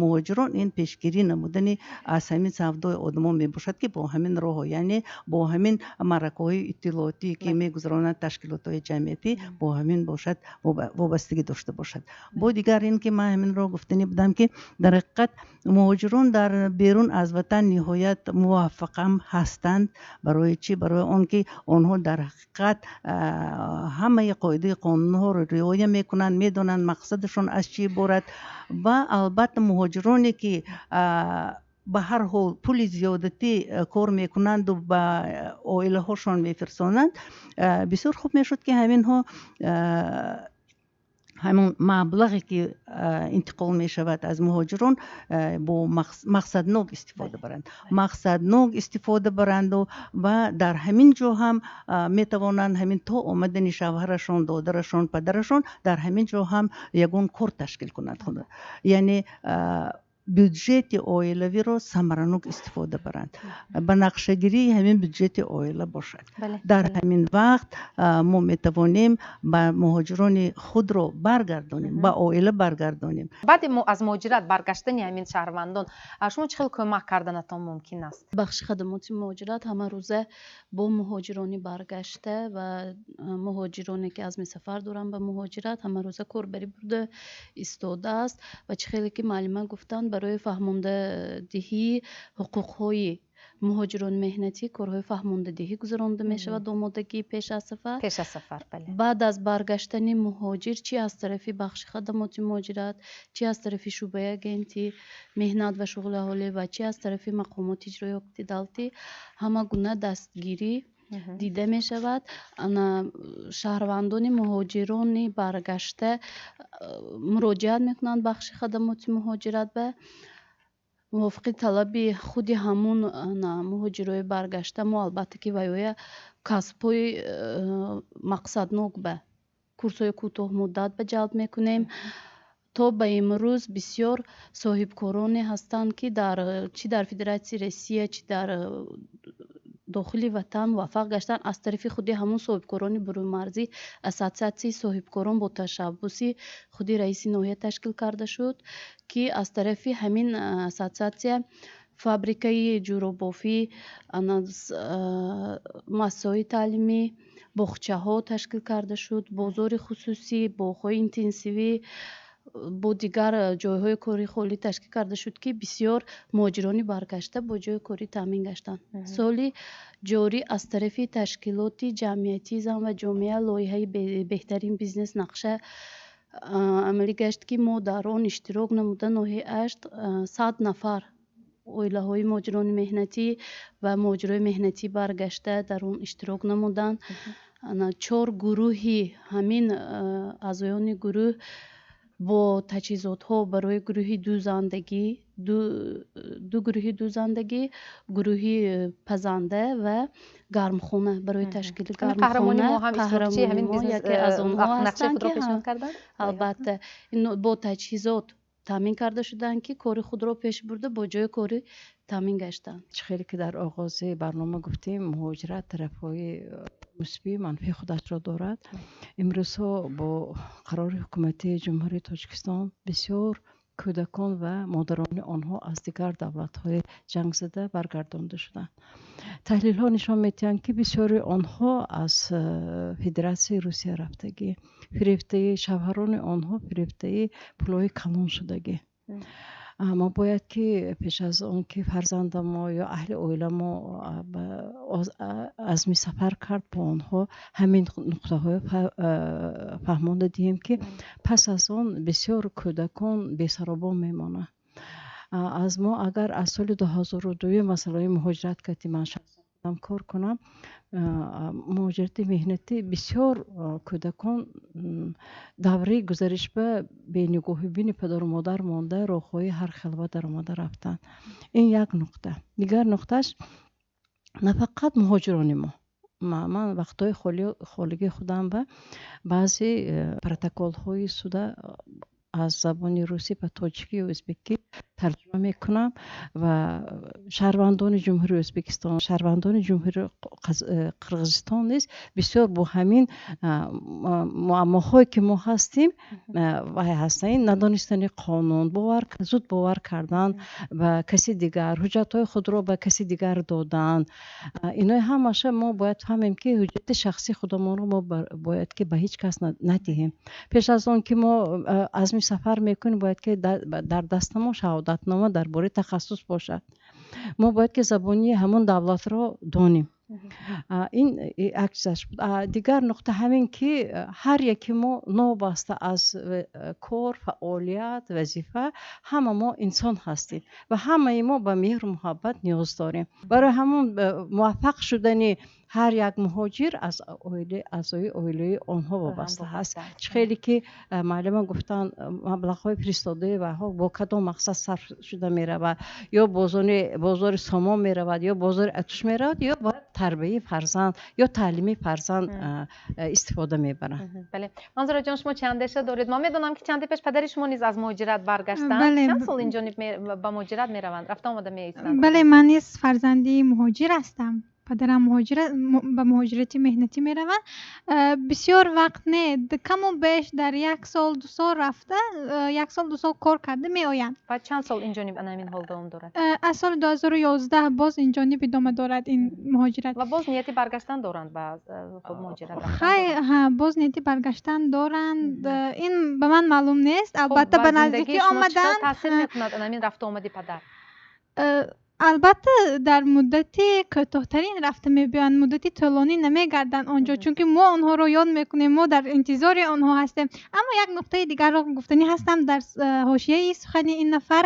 P: муҳоҷирон ин пешгирӣ намудани аз ҳамин савдои одамон мебошад, ки бо ҳамин роҳҳо, яъне бо ҳамин маъракаҳои иттилоотӣ, ки мегузаронанд ташкилотҳои ҷамъиятӣ, бо ҳамин бошад, вобастагӣ дошта бошад. Бо дигар ин ки ман ҳаминро гуфтанӣ будам, ки дар ҳақиқат муҳоҷирон дар берун аз ватан ниҳоят муваффақам ҳастанд. Барои чӣ? Барои он ки онҳо дар ҳақиқат ҳамаи қоидаи қонунҳоро риоя мекунанд, медонанд мақсадашон аз чӣ иборат. Ва албатта муҳоҷироне, ки ба ҳар ҳол пули зиёдатӣ кор мекунанду ба оилаҳошон мефирсонанд, бисёр хуб мешуд, ки ҳаминҳо ҳамон маблағе, ки интиқол мешавад аз муҳоҷирон, бо мақсаднок истифода баранд, мақсаднок истифода баранду ва дар ҳамин ҷо ҳам метавонанд ҳамин то омадани шавҳарашон, додарашон, падарашон дар ҳамин ҷо ҳам ягон кор ташкил кунанд, яъне бюджети оилавиро самаранок истифода баранд, ба нақшагирии ҳамин бюджети оила бошад. Дар ҳамин вақт мо метавонем ба муҳоҷирони худро баргардонем, ба оила баргардонем.
A: Баъди аз муҳоҷират баргаштани ҳамин шаҳрвандон шумо чӣ хел кӯмак карданатон мумкин аст?
S: Бахши хадамоти муҳоҷират ҳамарӯза бо муҳоҷирони баргашта ва муҳоҷироне, ки азми сафар доранд ба муҳоҷират, ҳамарӯза корбарӣ бурда истодааст. Ва чӣ хеле ки муаллима гуфтанд, барои фаҳмондадиҳии ҳуқуқҳои муҳоҷирони меҳнатӣ корҳои фаҳмондадиҳӣ гузаронида мешавад, омодагӣ пеш аз сафар.
A: Пеш аз сафар, бале.
S: Баъд аз баргаштани муҳоҷир, чи аз тарафи бахши хадамоти муҳоҷират, чи аз тарафи шӯъбаи агентии меҳнат ва шуғли аҳолӣ ва чи аз тарафи мақомоти иҷроии ҳокимияти давлатӣ ҳама гуна дастгирӣ дида мешавад. Шаҳрвандони муҳоҷирони баргашта муроҷиат мекунанд бахши хадамоти муҳоҷират ба мувофиқи талаби худи ҳамун муҳоҷирои баргашта. Мо албатта ки ваёя касбҳои мақсаднок ба курсҳои кӯтоҳмуддат ба ҷалб мекунем. То ба имрӯз бисёр соҳибкороне ҳастанд, ки дар чӣ дар Федератсияи Россия, чӣ дар дохили ватан муваффақ гаштанд. Аз тарафи худи ҳамун соҳибкорони бурунмарзӣ ассотсиатсияи соҳибкорон бо ташаббуси худи раиси ноҳия ташкил карда шуд, ки аз тарафи ҳамин ассотсиатсия фабрикаи ҷӯробофӣ, муассисаҳои таълимӣ, боғчаҳо ташкил карда шуд, бозори хусусӣ, боғҳои интенсивӣ бо дигар ҷойҳои кори холӣ ташкил карда шуд, ки бисёр муҳоҷирони баргашта бо ҷойи корӣ таъмин гаштанд. Соли ҷорӣ аз тарафи ташкилоти ҷамъиятии зан ва ҷомеа лоиҳаи беҳтарин бизнес нақша амалӣ гашт, ки мо дар он иштирок намуда, ноҳияи Ашт 100 нафар оилаҳои муҳоҷирони меҳнатӣ ва муҳоҷирои меҳнатӣ баргашта дар он иштирок намуданд. Чор гурӯҳи ҳамин аъзоёни гурӯҳ бо таҷҳизотҳо барои гурӯҳи дӯзандагӣ, ду гурӯҳи дӯзандагӣ, гурӯҳи пазанда ва гармхона, барои ташкили
A: гармхона.
S: Қаҳрамони мо яке аз онҳо ҳастанд, ки албатта бо таҷҳизот таъмин карда шуданд, ки кори худро пеш бурда, бо ҷойи корӣ таъмин гаштанд.
H: Чӣ хеле ки дар оғози барнома гуфтем, муҳоҷират тарафҳои мусбию манфии худашро дорад. Имрӯзҳо бо қарори ҳукумати Ҷумҳурии Тоҷикистон бисёр кӯдакон ва модарони онҳо аз дигар давлатҳои ҷангзада баргардонда шуданд. Таҳлилҳо нишон медиҳанд, ки бисёри онҳо аз Федератсияи Русия рафтагӣ, фирефтаи шавҳарони онҳо, фирефтаи пулҳои калон шудагӣ. Мо бояд ки пеш аз он ки фарзандамо ё аҳли оиламо азми сафар кард, бо онҳо ҳамин нуқтаҳоро фаҳмонда диҳем, ки пас аз он бисёр кӯдакон бесаробон мемонанд. Аз мо агар аз соли 2002 масъалаҳои муҳоҷират кардем, ман шахсан Кор кунам, муҳоҷирати меҳнатӣ бисёр кӯдакон давраи гузариш ба бенигоҳубини падару модар монда, роҳҳои ҳар хелва даромада рафтанд. Ин як нуқта. Дигар нуқтааш, на фақат муҳоҷирони мо, ман вақтҳои холигии худам ба баъзе протоколҳои суда аз забони русӣ ба тоҷикӣ ё ӯзбекӣ тарҷума мекунам ва шаҳрвандони Ҷумҳурии Ӯзбекистон, шаҳрвандони Ҷумҳурии Қирғизистон низ бисёр бо ҳамин муаммоҳое ки мо ҳастем вай ҳастанд. Ин надонистани қонун, зуд бовар кардан ба каси дигар, ҳуҷҷатҳои худро ба каси дигар додан, инои ҳамаша мо бояд фаҳмем, ки ҳуҷҷати шахсии худамонро мо бояд ки ба ҳеҷ кас надиҳем. Пеш аз он ки мо азми сафар мекунем, бояд ки дар дастамон шаҳодатнома дар бораи тахассус бошад. Мо бояд ки забони ҳамон давлатро донем. Ин як чизаш буд. Дигар нуқта ҳамин ки ҳар яки мо новобаста аз кор, фаъолият, вазифа, ҳама мо инсон ҳастем ва ҳамаи мо ба меҳру муҳаббат ниёз дорем. Барои ҳамон муваффақ шудани ҳар як муҳоҷир аз аъзои оилаи онҳо вобаста ҳаст. Чӣ хеле ки муаллима гуфтанд, маблағҳои фиристодаи вайҳо бо кадом мақсад сарф шуда меравад, ё бозори сомон меравад, ё бозори атуш меравад, ё ба тарбияи фарзанд ё таълими фарзанд истифода мебаранд.
A: Бале, Манзураҷон, шумо чӣ андеша доред? Ман медонам, ки чанде пеш падари шумо низ аз муҳоҷират баргаштанд. Чанд сол инҷониб ба муҳоҷират мераванд, рафта омада меистанд?
O: Бале, ман низ фарзанди муҳоҷир ҳастам. Падарам ба муҳоҷирати меҳнатӣ мераванд. Бисёр вақт не, каму беш дар як сол ду сол рафта, як сол ду сол кор карда меоянд.
A: Ва чанд сол инҷониб ана ҳамин ҳол давом дорад?
O: Аз соли 2011 боз инҷониб идома дорад ин муҳоҷират.
A: Ва боз нияти баргаштан доранд ба худ муҳоҷират?
O: Хай, ҳа, боз нияти баргаштан доранд. Ин ба ман маълум нест. Албатта, ба наздикӣ омаданд.
A: Таъсир мекунад ана ҳамин рафту омади падар?
O: Албатта, дар муддати кӯтоҳтарин рафта мебиёянд, муддати тӯлонӣ намегарданд он ҷо, чунки мо онҳоро ёд мекунем, мо дар интизори онҳо ҳастем. Аммо як нуқтаи дигарро гуфтанӣ ҳастам дар ҳошияи сухани ин нафар.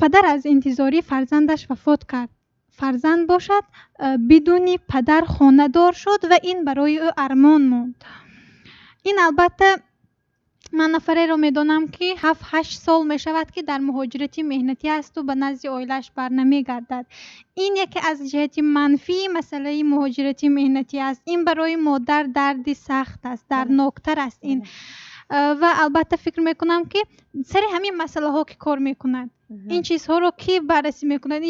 O: Падар аз интизорӣ фарзандаш вафот кард. Фарзанд бошад, бидуни падар хонадор шуд ва ин барои ӯ армон монд. Ин албатта, ман нафареро медонам, ки 7-8 сол мешавад, ки дар муҳоҷирати меҳнатӣ асту ба назди оилааш барнамегардад. Ин яке аз ҷиҳати манфии масъалаи муҳоҷирати меҳнатӣ аст. Ин барои модар дарди сахт аст, дардноктар аст ин. Ва албатта, фикр мекунам, ки сари ҳамин масъалаҳо ки кор мекунад, ин чизҳоро кӣ баррасӣ мекунад,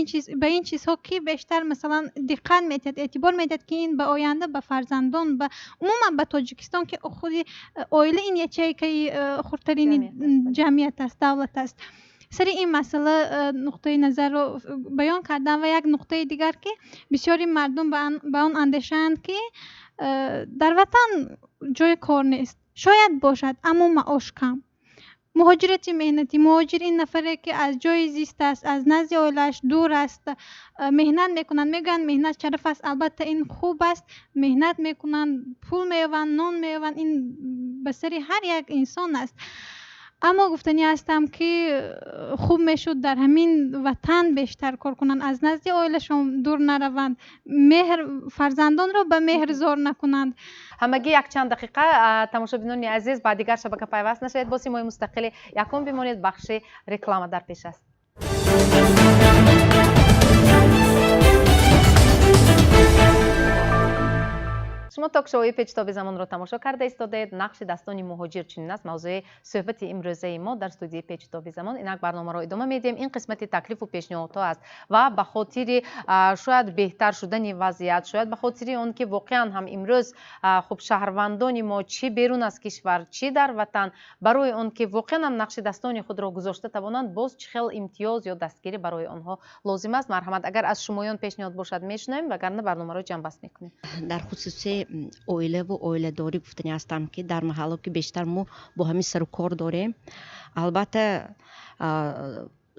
O: ба ин чизҳо кӣ бештар, масалан, диққат медиҳад, эътибор медиҳад, ки ин ба оянда, ба фарзандон, ба умуман ба Тоҷикистон, ки худи оила ин ячейкаи хурдтарини ҷамъият аст, давлат аст. Сари ин масъала нуқтаи назарро баён кардам. Ва як нуқтаи дигар, ки бисёри мардум ба он андешаанд, ки дар ватан ҷои кор нест. Шояд бошад, аммо маош кам. Муҳоҷирати меҳнатӣ, муҳоҷир ин нафаре, ки аз ҷои зист аст, аз назди оилааш дур аст, меҳнат мекунанд. Мегӯянд, меҳнат шараф аст. Албатта, ин хуб аст, меҳнат мекунанд, пул меёванд, нон меёванд, ин ба сари ҳар як инсон аст. Аммо гуфтанӣ ҳастам, ки хуб мешуд дар ҳамин ватан бештар кор кунанд, аз назди оилашон дур нараванд, меҳр фарзандонро ба меҳр зор накунанд.
A: Ҳамагӣ якчанд дақиқа. Тамошобинони азиз, ба дигар шабака пайваст нашавед, бо Симои мустақили якум бимонед, бахши реклама дар пеш аст. Шумо ток-шоуи Печитоби замонро тамошо карда истодаед. Нақши дастони муҳоҷир чунин аст мавзӯи суҳбати имрӯзаи мо дар студияи Печитоби замон. Инак барномаро идома медиҳем. Ин қисмати таклифу пешниҳодҳо аст ва ба хотири шояд беҳтар шудани вазъият, шояд ба хотири он ки воқеан ҳам имрӯз хуб шаҳрвандони мо чӣ берун аз кишвар, чӣ дар ватан, барои он ки воқеан ҳам нақши дастони худро гузошта тавонанд, боз чӣ хел имтиёз ё дастгирӣ барои онҳо лозим аст. Марҳамат, агар аз шумоён пешниҳод бошад, мешунавем, вагарна барномаро ҷамъбаст мекунем.
T: Дар хусуси оилаву оиладорӣ гуфтанӣ ҳастам, ки дар маҳалло ки бештар мо бо ҳамин сару кор дорем, албатта,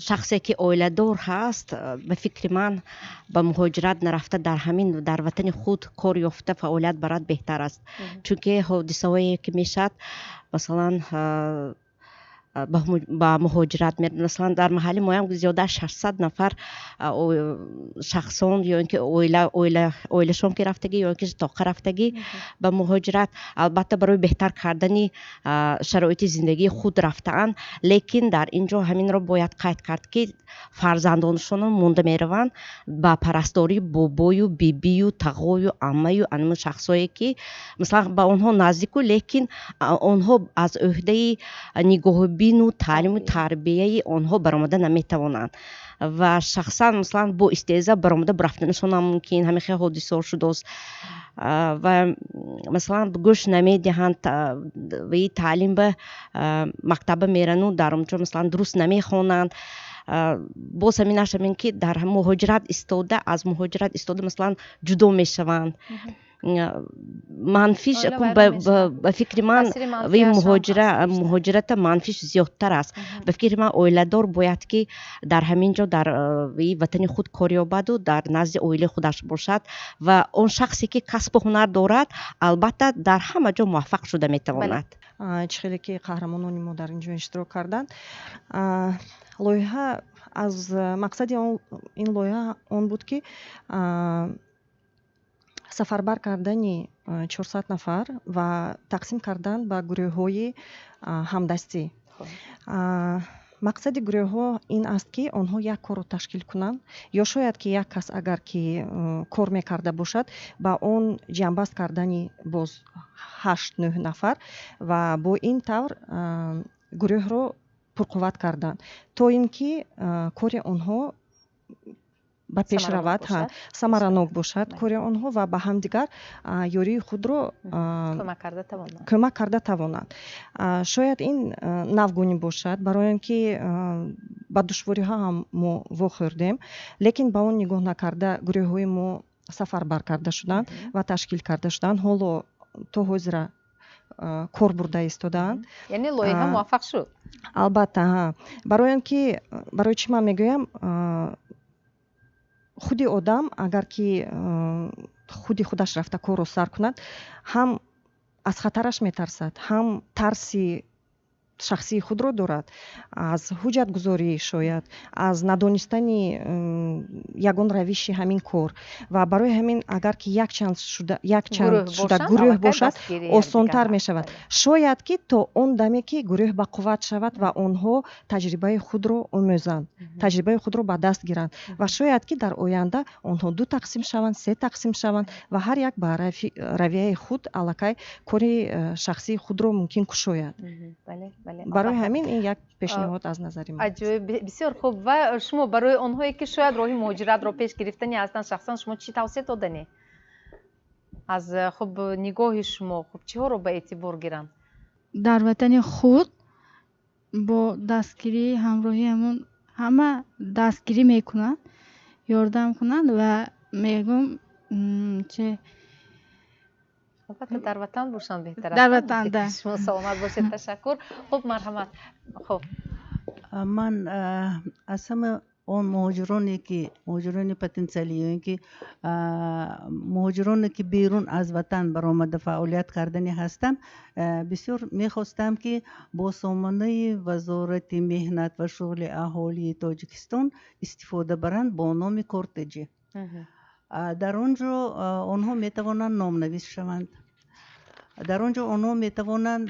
T: шахсе ки оиладор ҳаст, ба фикри ман, ба муҳоҷират нарафта, дар ҳамин дар ватани худ кор ёфта фаъолият барад беҳтар аст, чунки ҳодисаҳое ки мешавад, масалан, Ба муҳоҷират мераванд. Масалан, дар маҳалли моям зиёда аз 600 нафар шахсон ё ин ки оилашон ки рафтагӣ, ё ин ки тоқа рафтагӣ ба муҳоҷират, албатта, барои беҳтар кардани шароити зиндагии худ рафтаанд. Лекин дар ин ҷо ҳаминро бояд қайд кард, ки фарзандонашонро монда мераванд ба парастории бобою бибию тағою аммаю анамун шахсое, ки масалан ба онҳо наздику, лекин онҳо аз ӯҳдаи нигоҳубину таълиму тарбияи онҳо баромада наметавонанд ва шахсан, масалан, бо истеъза баромада рафтанашонам мумкин. Ҳамин хел ҳодисаҳо шудааст ва масалан гӯш намедиҳанд ваи таълим, ба мактаба мерану дар онҷо, масалан, дуруст намехонанд. Боз ҳаминаш ҳамин, ки дар муҳоҷират истода, аз муҳоҷират истода, масалан, ҷудо мешаванд. Манфиш, ба фикри ман, ваи муҳоҷирата манфиш зиёдтар аст. Ба фикри ман, оиладор бояд ки дар ҳамин ҷо, дар ватани худ кор ёбаду дар назди оилаи худаш бошад. Ва он шахсе ки касбу ҳунар дорад, албатта, дар ҳама ҷо муваффақ шуда метавонад.
U: Чӣ хеле ки қаҳрамонони мо дар ин ҷо иштирок карданд, лоиҳа аз мақсади ин лоиҳа он буд, ки сафарбар кардани 400 нафар ва тақсим кардан ба гурӯҳҳои ҳамдастӣ. Мақсади гурӯҳҳо ин аст, ки онҳо як корро ташкил кунанд, ё шояд ки як кас агар ки кор мекарда бошад, ба он ҷамъбаст кардани боз ҳашт нӯҳ нафар ва бо ин тавр гурӯҳро пурқувват кардан, то ин ки кори онҳо ба пеш равад, самаранок бошад кори онҳо ва ба ҳамдигар ёрии худро кӯмак карда тавонанд. Шояд ин навгунӣ бошад, барои он ки ба душвориҳо ҳам мо вохӯрдем, лекин ба он нигоҳ накарда гурӯҳҳои мо сафарбар карда шуданд ва ташкил карда шуданд, ҳоло то ҳозира кор бурда истодаанд.
A: Яъне лоиҳа муваффақ шуд?
U: Албатта, барои он ки, барои чӣ ман мегӯям, худи одам агар ки худи худаш рафта корро сар кунад, ҳам аз хатараш метарсад, ҳам тарси шахсии худро дорад аз ҳуҷҷатгузорӣ, шояд аз надонистани ягон равиши ҳамин кор. Ва барои ҳамин агар ки якчанд шуда гурӯҳ бошад, осонтар мешавад. Шояд ки то он даме ки гурӯҳ ба қувват шавад ва онҳо таҷрибаи худро омӯзанд, таҷрибаи худро ба даст гиранд, ва шояд ки дар оянда онҳо ду тақсим шаванд, се тақсим шаванд ва ҳар як ба равияи худ аллакай кори шахсии худро мумкин кушояд. Барои ҳамин ин як пешниҳод аз назари ман.
A: Аҷоиб, бисёр хуб. Ва шумо барои онҳое ки шояд роҳи муҳоҷиратро пеш гирифтани ҳастанд, шахсан шумо чӣ тавсия доданӣ? Аз хуб нигоҳи шумо, хуб, чиҳоро ба эътибор гиранд?
O: Дар ватани худ бо дастгирии ҳамроҳии ҳамон ҳама дастгирӣ мекунанд, ёрдам кунанд ва мегӯм че
A: Албатта, дар ватан бошанд беҳтар аст.
O: Дар ватан, да.
A: Шумо саломат бошед, ташаккур. Хуб, марҳамат. Хуб,
P: ман аз ҳама он муҳоҷироне ки муҳоҷирони потенсиалӣ ё ин ки муҳоҷироне ки берун аз ватан баромада фаъолият кардани ҳастам, бисёр мехостам, ки бо сомонаи Вазорати меҳнат ва шуғли аҳолии Тоҷикистон истифода баранд бо номи Кортеҷи. Дар он ҷо онҳо метавонанд номнавис шаванд, дар он ҷо онҳо метавонанд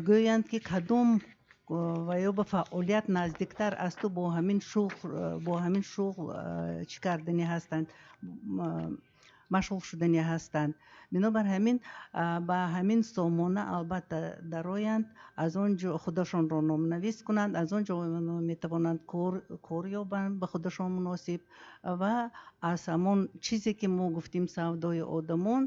P: гӯянд, ки кадом ва ё ба фаъолият наздиктар асту бо ҳамин шуғл чӣ кардани ҳастанд, машғул шудани ҳастанд. Бинобар ҳамин ба ҳамин сомона албатта дароянд, аз он ҷо худашонро номнавис кунанд, аз он ҷо метавонанд кор ёбанд ба худашон муносиб ва аз ҳамон чизе ки мо гуфтем, савдои одамон,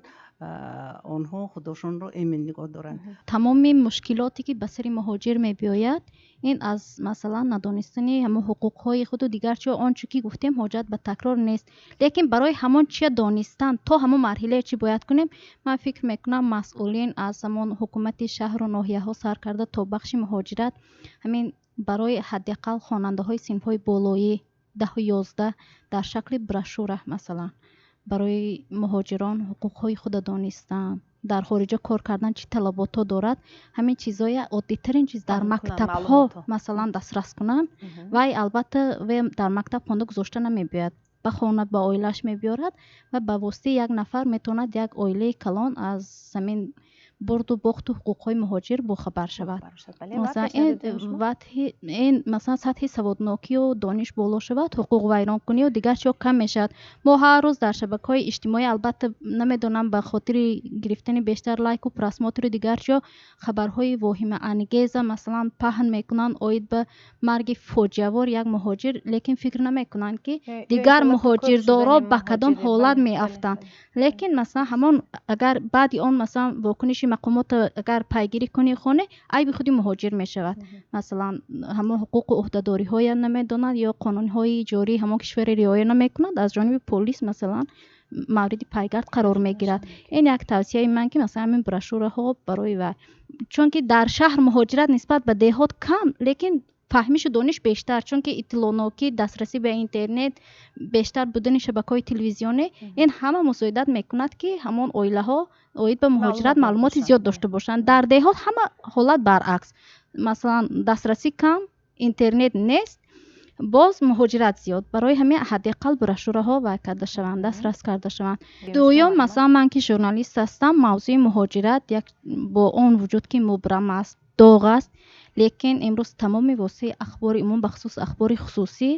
P: онҳо худашонро эмин нигоҳ доранд.
S: Тамоми мушкилоте ки ба сари муҳоҷир мебиёяд, ин аз, масалан, надонистани ҳамон ҳуқуқҳои худу дигар чиҳо, он чӣ ки гуфтем, ҳоҷат ба такрор нест. Лекин барои ҳамон чия донистан, то ҳамон марҳилае чӣ бояд кунем, ман фикр мекунам, масъулин аз ҳамон ҳукумати шаҳру ноҳияҳо сар карда то бахши муҳоҷират, ҳамин барои ҳадди ақал хонандаҳои синфҳои болоӣ, 10-у 11, дар шакли брошюра, масалан.
O: Барои муҳоҷирон ҳуқуқҳои худа донистан, дар хориҷа кор кардан чӣ талаботҳо дорад, ҳамин чизҳоя оддитарин чиз дар мактабҳо масалан дастрас кунанд. Вай албатта вай дар мактаб хонда гузошта намебиёяд, ба хона ба оилааш мебиёрад ва ба воситаи як нафар метавонад як оилаи калон аз ҳамин бурду бохту ҳуқуқҳои муҳоҷир бохабар шавад. Ин масалан сатҳи саводнокию дониш боло шавад, ҳуқуқвайронкунию дигар чиҳо кам мешавад. Мо ҳар рӯз дар шабакаҳои иҷтимоӣ, албатта намедонам, ба хотири гирифтани бештар лайку просмотру дигар чиҳо, хабарҳои воҳимаангеза масалан паҳн мекунанд оид ба марги фоҷиавор як муҳоҷир, лекин фикр намекунанд, ки дигар муҳоҷирдоро ба кадом ҳолат меафтанд. Лекин масалан ҳамон агар баъди он масалан вокуниши мақомотро агар пайгирӣ кунӣ, хоне, айби худи муҳоҷир мешавад. Масалан ҳамон ҳуқуқу ӯҳдадориҳоя намедонад ё қонунҳои ҷории ҳамон кишваре риоя намекунад, аз ҷониби полис масалан мавриди пайгард қарор мегирад. Ин як тавсияи ман, ки масалан ҳамин брошюраҳо барои вай, чунки дар шаҳр муҳоҷират нисбат ба деҳот кам, лекин фаҳмишу дониш бештар, чунки иттилоънокӣ, дастрасӣ ба интернет, бештар будани шабакаҳои телевизионӣ, ин ҳама мусоидат мекунад, ки ҳамон оилаҳо оид ба муҳоҷират маълумоти зиёд дошта бошанд. Дар деҳот ҳама ҳолат баръакс, масалан дастрасӣ кам, интернет нест, боз муҳоҷират зиёд. Барои ҳамин ҳадди ақал брошюраҳо вай карда шаванд, дастрас карда шаванд. Дуюм, масалан ман ки журналист ҳастам, мавзӯи муҳоҷират як бо он вуҷуд ки мубрам аст, доғ аст, лекин имрӯз тамоми воситаи ахбори умум, бахусус ахбори хусусӣ,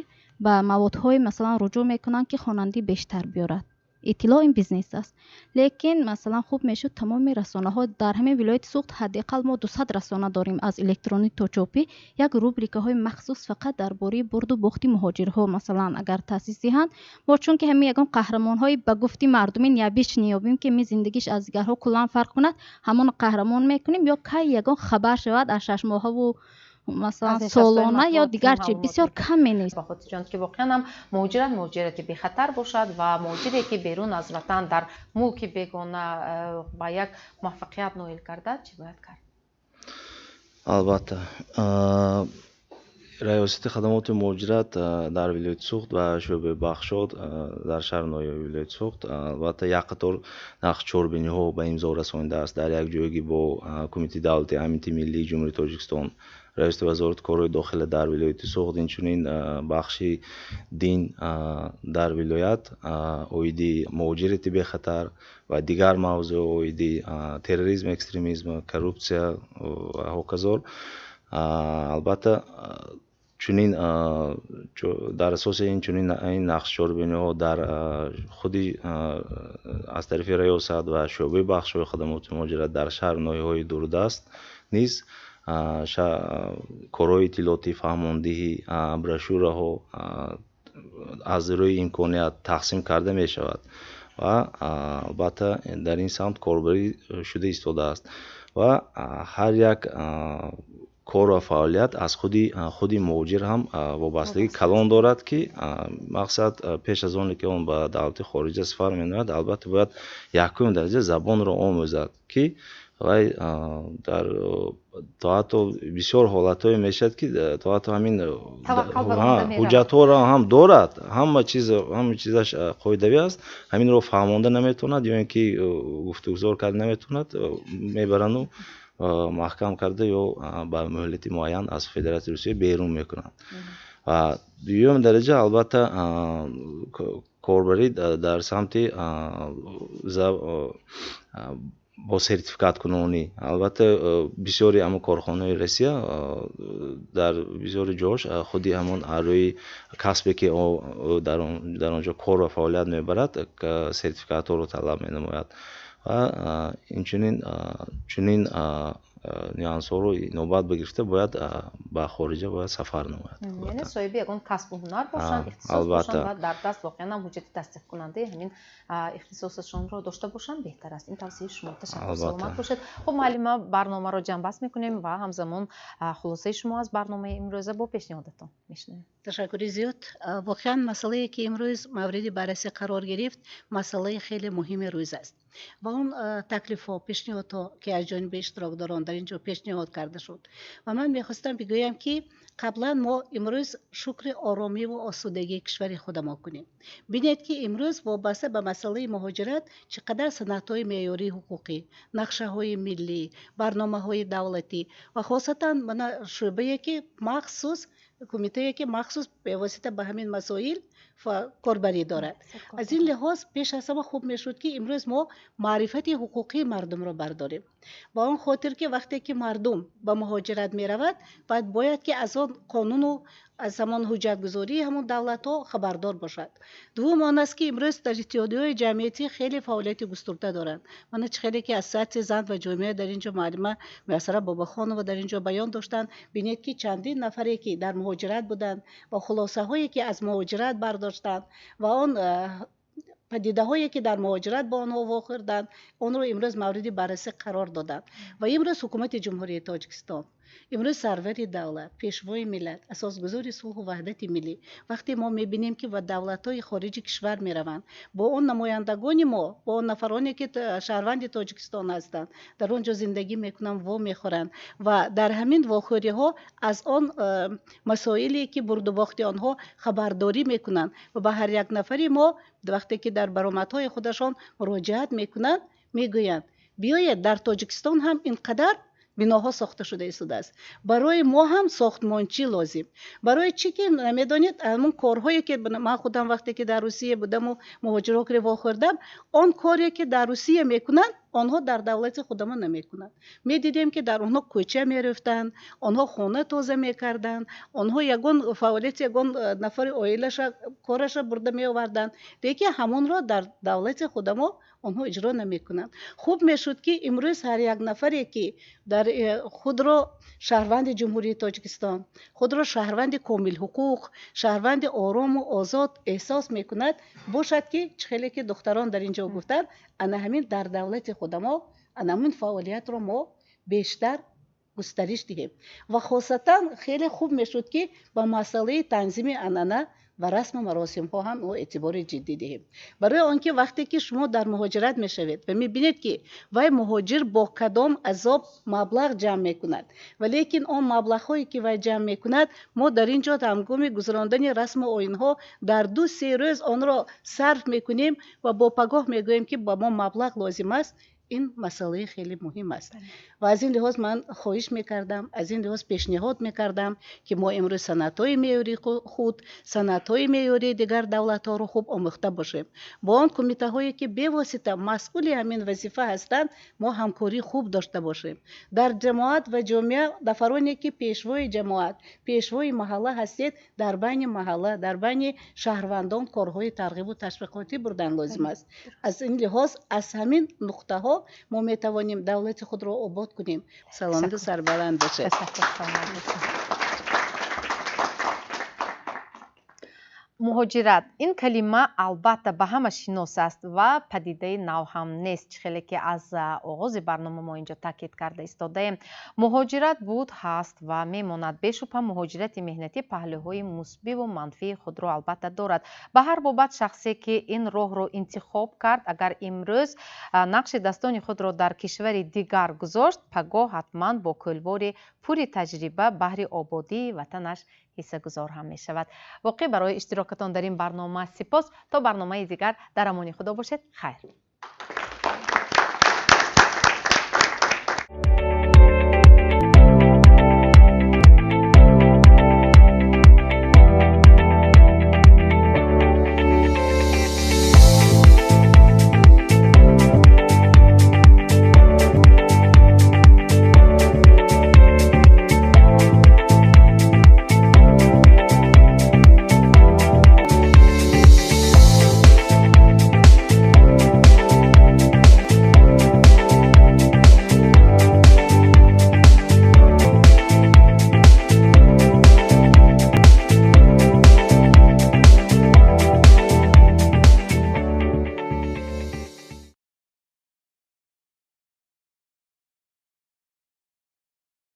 O: ба маводҳое масалан руҷӯъ мекунанд, ки хонандӣ бештар биёрад. Иттилоъ ин бизнес аст. Лекин масалан хуб мешуд тамоми расонаҳо дар ҳамин вилояти Суғд ҳадди ақал мо 200 расона дорем, аз электронӣ то чопӣ, як рубрикаҳои махсус фақат дар бораи бурду бохти муҳоҷирҳо масалан агар таъсис диҳанд. Мо чунки ҳамин ягон қаҳрамонҳои ба гуфти мардумӣ необычный ёбем, ки ми зиндагиш аз дигарҳо куллан фарқ кунад, ҳамон қаҳрамон мекунем, ё кай ягон хабар шавад аз шашмоҳаву масалан солона ё дигар чи, бисёр каме нест.
A: Ба хотири он ки воқеан ҳам муҳоҷират муҳоҷирати бехатар бошад ва муҳоҷире ки берун аз ватан дар мулки бегона ба як муваффақият ноил гардад, чӣ бояд кард?
R: Албатта, Раёсати хадамоти муҳоҷират дар вилояти Суғд ва шӯъбаи Бахшод дар шаҳри ноҳияи вилояти Суғд албатта як қатор нақшчорбиниҳо ба имзо расонидааст дар якҷоягӣ бо Кумитаи давлатии амнияти миллии Ҷумҳурии Тоҷикистон, Раёсати вазорати корҳои дохила дар вилояти Суғд, инчунин бахши дин дар вилоят оиди муҳоҷирати бехатар ва дигар мавзӯъ оиди терроризм, экстремизм, коррупсия ва ҳоказор. Албатта, чунин дар асоси ин чунин ин нақшчорбиниҳо дар худи аз тарафи раёсат ва шӯъбаи бахшҳои хадамоти муҳоҷират дар шаҳру ноҳияҳои дурдаст низ корҳои иттилоотӣ, фаҳмондиҳӣ, брошюраҳо аз рӯи имконият тақсим карда мешавад ва албатта дар ин самт корбарӣ шуда истодааст ва ҳар як кор ва фаъолият аз худи муҳоҷир ҳам вобастагии калон дорад, ки мақсад пеш аз оне ки он ба давлати хориҷа сафар менамояд, албатта бояд якум дараҷа забонро омӯзад, ки вай дар то ҳатто бисёр ҳолатҳое мешавад, ки то ҳатто ҳамин ҳуҷҷатҳоро ҳам дорад, ҳама чиз, ҳама чизаш қоидавӣ аст, ҳаминро фаҳмонда наметавонад ё ин ки гуфтугузор карда наметавонад, мебаранду маҳкам карда ё ба муҳлати муайян аз Федератсияи Русия берун мекунанд. Ва дуюм дараҷа албатта корбарӣ дар самти бо сертификаткунонӣ. Албатта, бисёри ҳамон корхонаҳои Россия дар бисёри ҷош худи ҳамон рӯи касбе ки дар он ҷо кор ва фаъолият мебарад, сертификатҳоро талаб менамояд ва инчунин чунин нюансҳоро навбат бигирифта бояд ба хориҷа бояд сафар намояд.
A: Яъне соҳиби ягон касбу ҳунар бошанд, ихтисос бошанд ва дар даст воқеан ҳам ҳуҷҷати тасдиқкунандаи ҳамин ихтисосашонро дошта бошанд, беҳтар аст. Ин тавсияи шумо. Ташаккур, саломат бошед. Хуб, муаллима, барномаро ҷамъбаст мекунем ва ҳамзамон хулосаи шумо аз барномаи имрӯза бо пешниҳодатон мешунавем.
M: Ташаккури зиёд. Воқеан масъалае ки имрӯз мавриди баррасӣ қарор гирифт, масъалаи хеле муҳими рӯз аст ва он таклифҳо, пешниҳодҳо, ки аз ҷониби иштирокдорон дар ин ҷо пешниҳод карда шуд, ва ман мехостам бигӯям, ки Қаблан мо имрӯз шукри оромиву осудагии кишвари худамо кунем. Бинед, ки имрӯз вобаста ба масъалаи муҳоҷират чӣ қадар санадҳои меъёрии ҳуқуқӣ, нақшаҳои миллӣ, барномаҳои давлатӣ ва хосатан мана шӯъбае ки махсус, кумитае ки махсус бевосита ба ҳамин масоил корбарӣ дорад. Аз ин лиҳоз пеш аз ҳама хуб мешуд, ки имрӯз мо маърифати ҳуқуқии мардумро бардорем, ба он хотир ки вақте ки мардум ба муҳоҷират меравад, баъд бояд ки аз он қонуну аз ҳамон ҳуҷҷатгузории ҳамон давлатҳо хабардор бошад. Дуввум он аст, ки имрӯз дар иттиҳодияҳои ҷамъиятӣ хеле фаъолияти густурда доранд. Мана чӣ хеле ки Ассотсиатсияи зан ва ҷомеа дар ин ҷо муаллима Муяссара Бобохонова дар ин ҷо баён доштанд. Бинед, ки чандин нафаре ки дар муҳоҷират буданд ва хулосаҳое ки аз муҳоҷират бардоштанд ва он падидаҳое ки дар муҳоҷират бо онҳо вохӯрданд, онро имрӯз мавриди баррасӣ қарор доданд. Ва имрӯз ҳукумати Ҷумҳурии Тоҷикистон, имрӯз сарвари давлат, пешвои миллат, асосгузори сулҳу ваҳдати миллӣ, вақте мо мебинем, ки ба давлатҳои хориҷи кишвар мераванд, бо он намояндагони мо, бо он нафароне ки шаҳрванди Тоҷикистон ҳастанд, дар он ҷо зиндагӣ мекунанд, вомехӯранд ва дар ҳамин вохӯриҳо аз он масоиле ки бурдубохти онҳо хабардорӣ мекунанд ва ба ҳар як нафари мо вақте ки дар баромадҳои худашон муроҷиат мекунанд, мегӯянд: биёед, дар Тоҷикистон ҳам ин қадар биноҳо сохта шуда истодааст, барои мо ҳам сохтмончӣ лозим. Барои чӣ ки намедонед, ҳамон корҳое ки ман худам вақте ки дар Русия будаму муҳоҷирокре вохӯрдам, он коре ки дар Русия мекунанд, онҳо дар давлати худамон намекунанд. Медидем, ки дар онҳо кӯча мерӯфтанд, онҳо хона тоза мекарданд, онҳо ягон фаъолияти ягон нафари оилаша кораша бурда меоварданд, лекин ҳамонро дар давлати худамо онҳо иҷро намекунанд. Хуб мешуд, ки имрӯз ҳар як нафаре ки дар худро шаҳрванди Ҷумҳурии Тоҷикистон, худро шаҳрванди комилҳуқуқ, шаҳрванди орому озод эҳсос мекунад, бошад, ки чӣ хеле ки духтарон дар ин ҷо гуфтанд, ана ҳамин дар давлати худамо ана ҳамин фаъолиятро мо бештар густариш диҳем. Ва хосатан хеле хуб мешуд, ки ба масъалаи танзими анъана ва расму маросимҳо ҳам мо эътибори ҷиддӣ диҳем, барои он ки вақте ки шумо дар муҳоҷират мешавед ва мебинед, ки вай муҳоҷир бо кадом азоб маблағ ҷамъ мекунад, ва лекин он маблағҳое ки вай ҷамъ мекунад, мо дар ин ҷо ҳангоми гузарондани расму оинҳо дар 2-3 рӯз онро сарф мекунем ва бо пагоҳ мегӯем, ки ба мо маблағ лозим аст. Ин масъалаи хеле муҳим аст. Ва аз ин лиҳоз ман хоҳиш мекардам, аз ин лиҳоз пешниҳод мекардам, ки мо имрӯз санадҳои меъёрии худ, санадҳои меъёрии дигар давлатҳоро хуб омӯхта бошем. Бо он кумитаҳое ки бевосита масъули ҳамин вазифа ҳастанд, мо ҳамкории хуб дошта бошем. Дар ҷамоат ва ҷомеа нафароне ки пешвои ҷамоат, пешвои маҳалла ҳастед, дар байни маҳалла, дар байни шаҳрвандон корҳои тарғибу ташвиқотӣ бурдан лозим аст. Аз ин лиҳоз аз ҳамин нуқтаҳо мо метавонем давлати худро обод кунем. Саломату сарбаланд бошед.
A: Муҳоҷират ин калима албатта ба ҳама шинос аст ва падидаи нав ҳам нест, чӣ хеле ки аз оғози барнома мо инҷо таъкид карда истодаем. Муҳоҷират буд, ҳаст ва мемонад. Бешубҳа, муҳоҷирати меҳнатӣ паҳлӯҳои мусбиву манфии худро албатта дорад. Ба ҳар бобат, шахсе ки ин роҳро интихоб кард, агар имрӯз нақши дастони худро дар кишвари дигар гузошт, пагоҳ ҳатман бо кӯлбори пури таҷриба баҳри ободии ватанаш ҳиссагузор ҳам мешавад. Воқеъ, барои иштирокатон дар ин барнома сипос. То барномаи дигар дар амони Худо бошед. Хайр.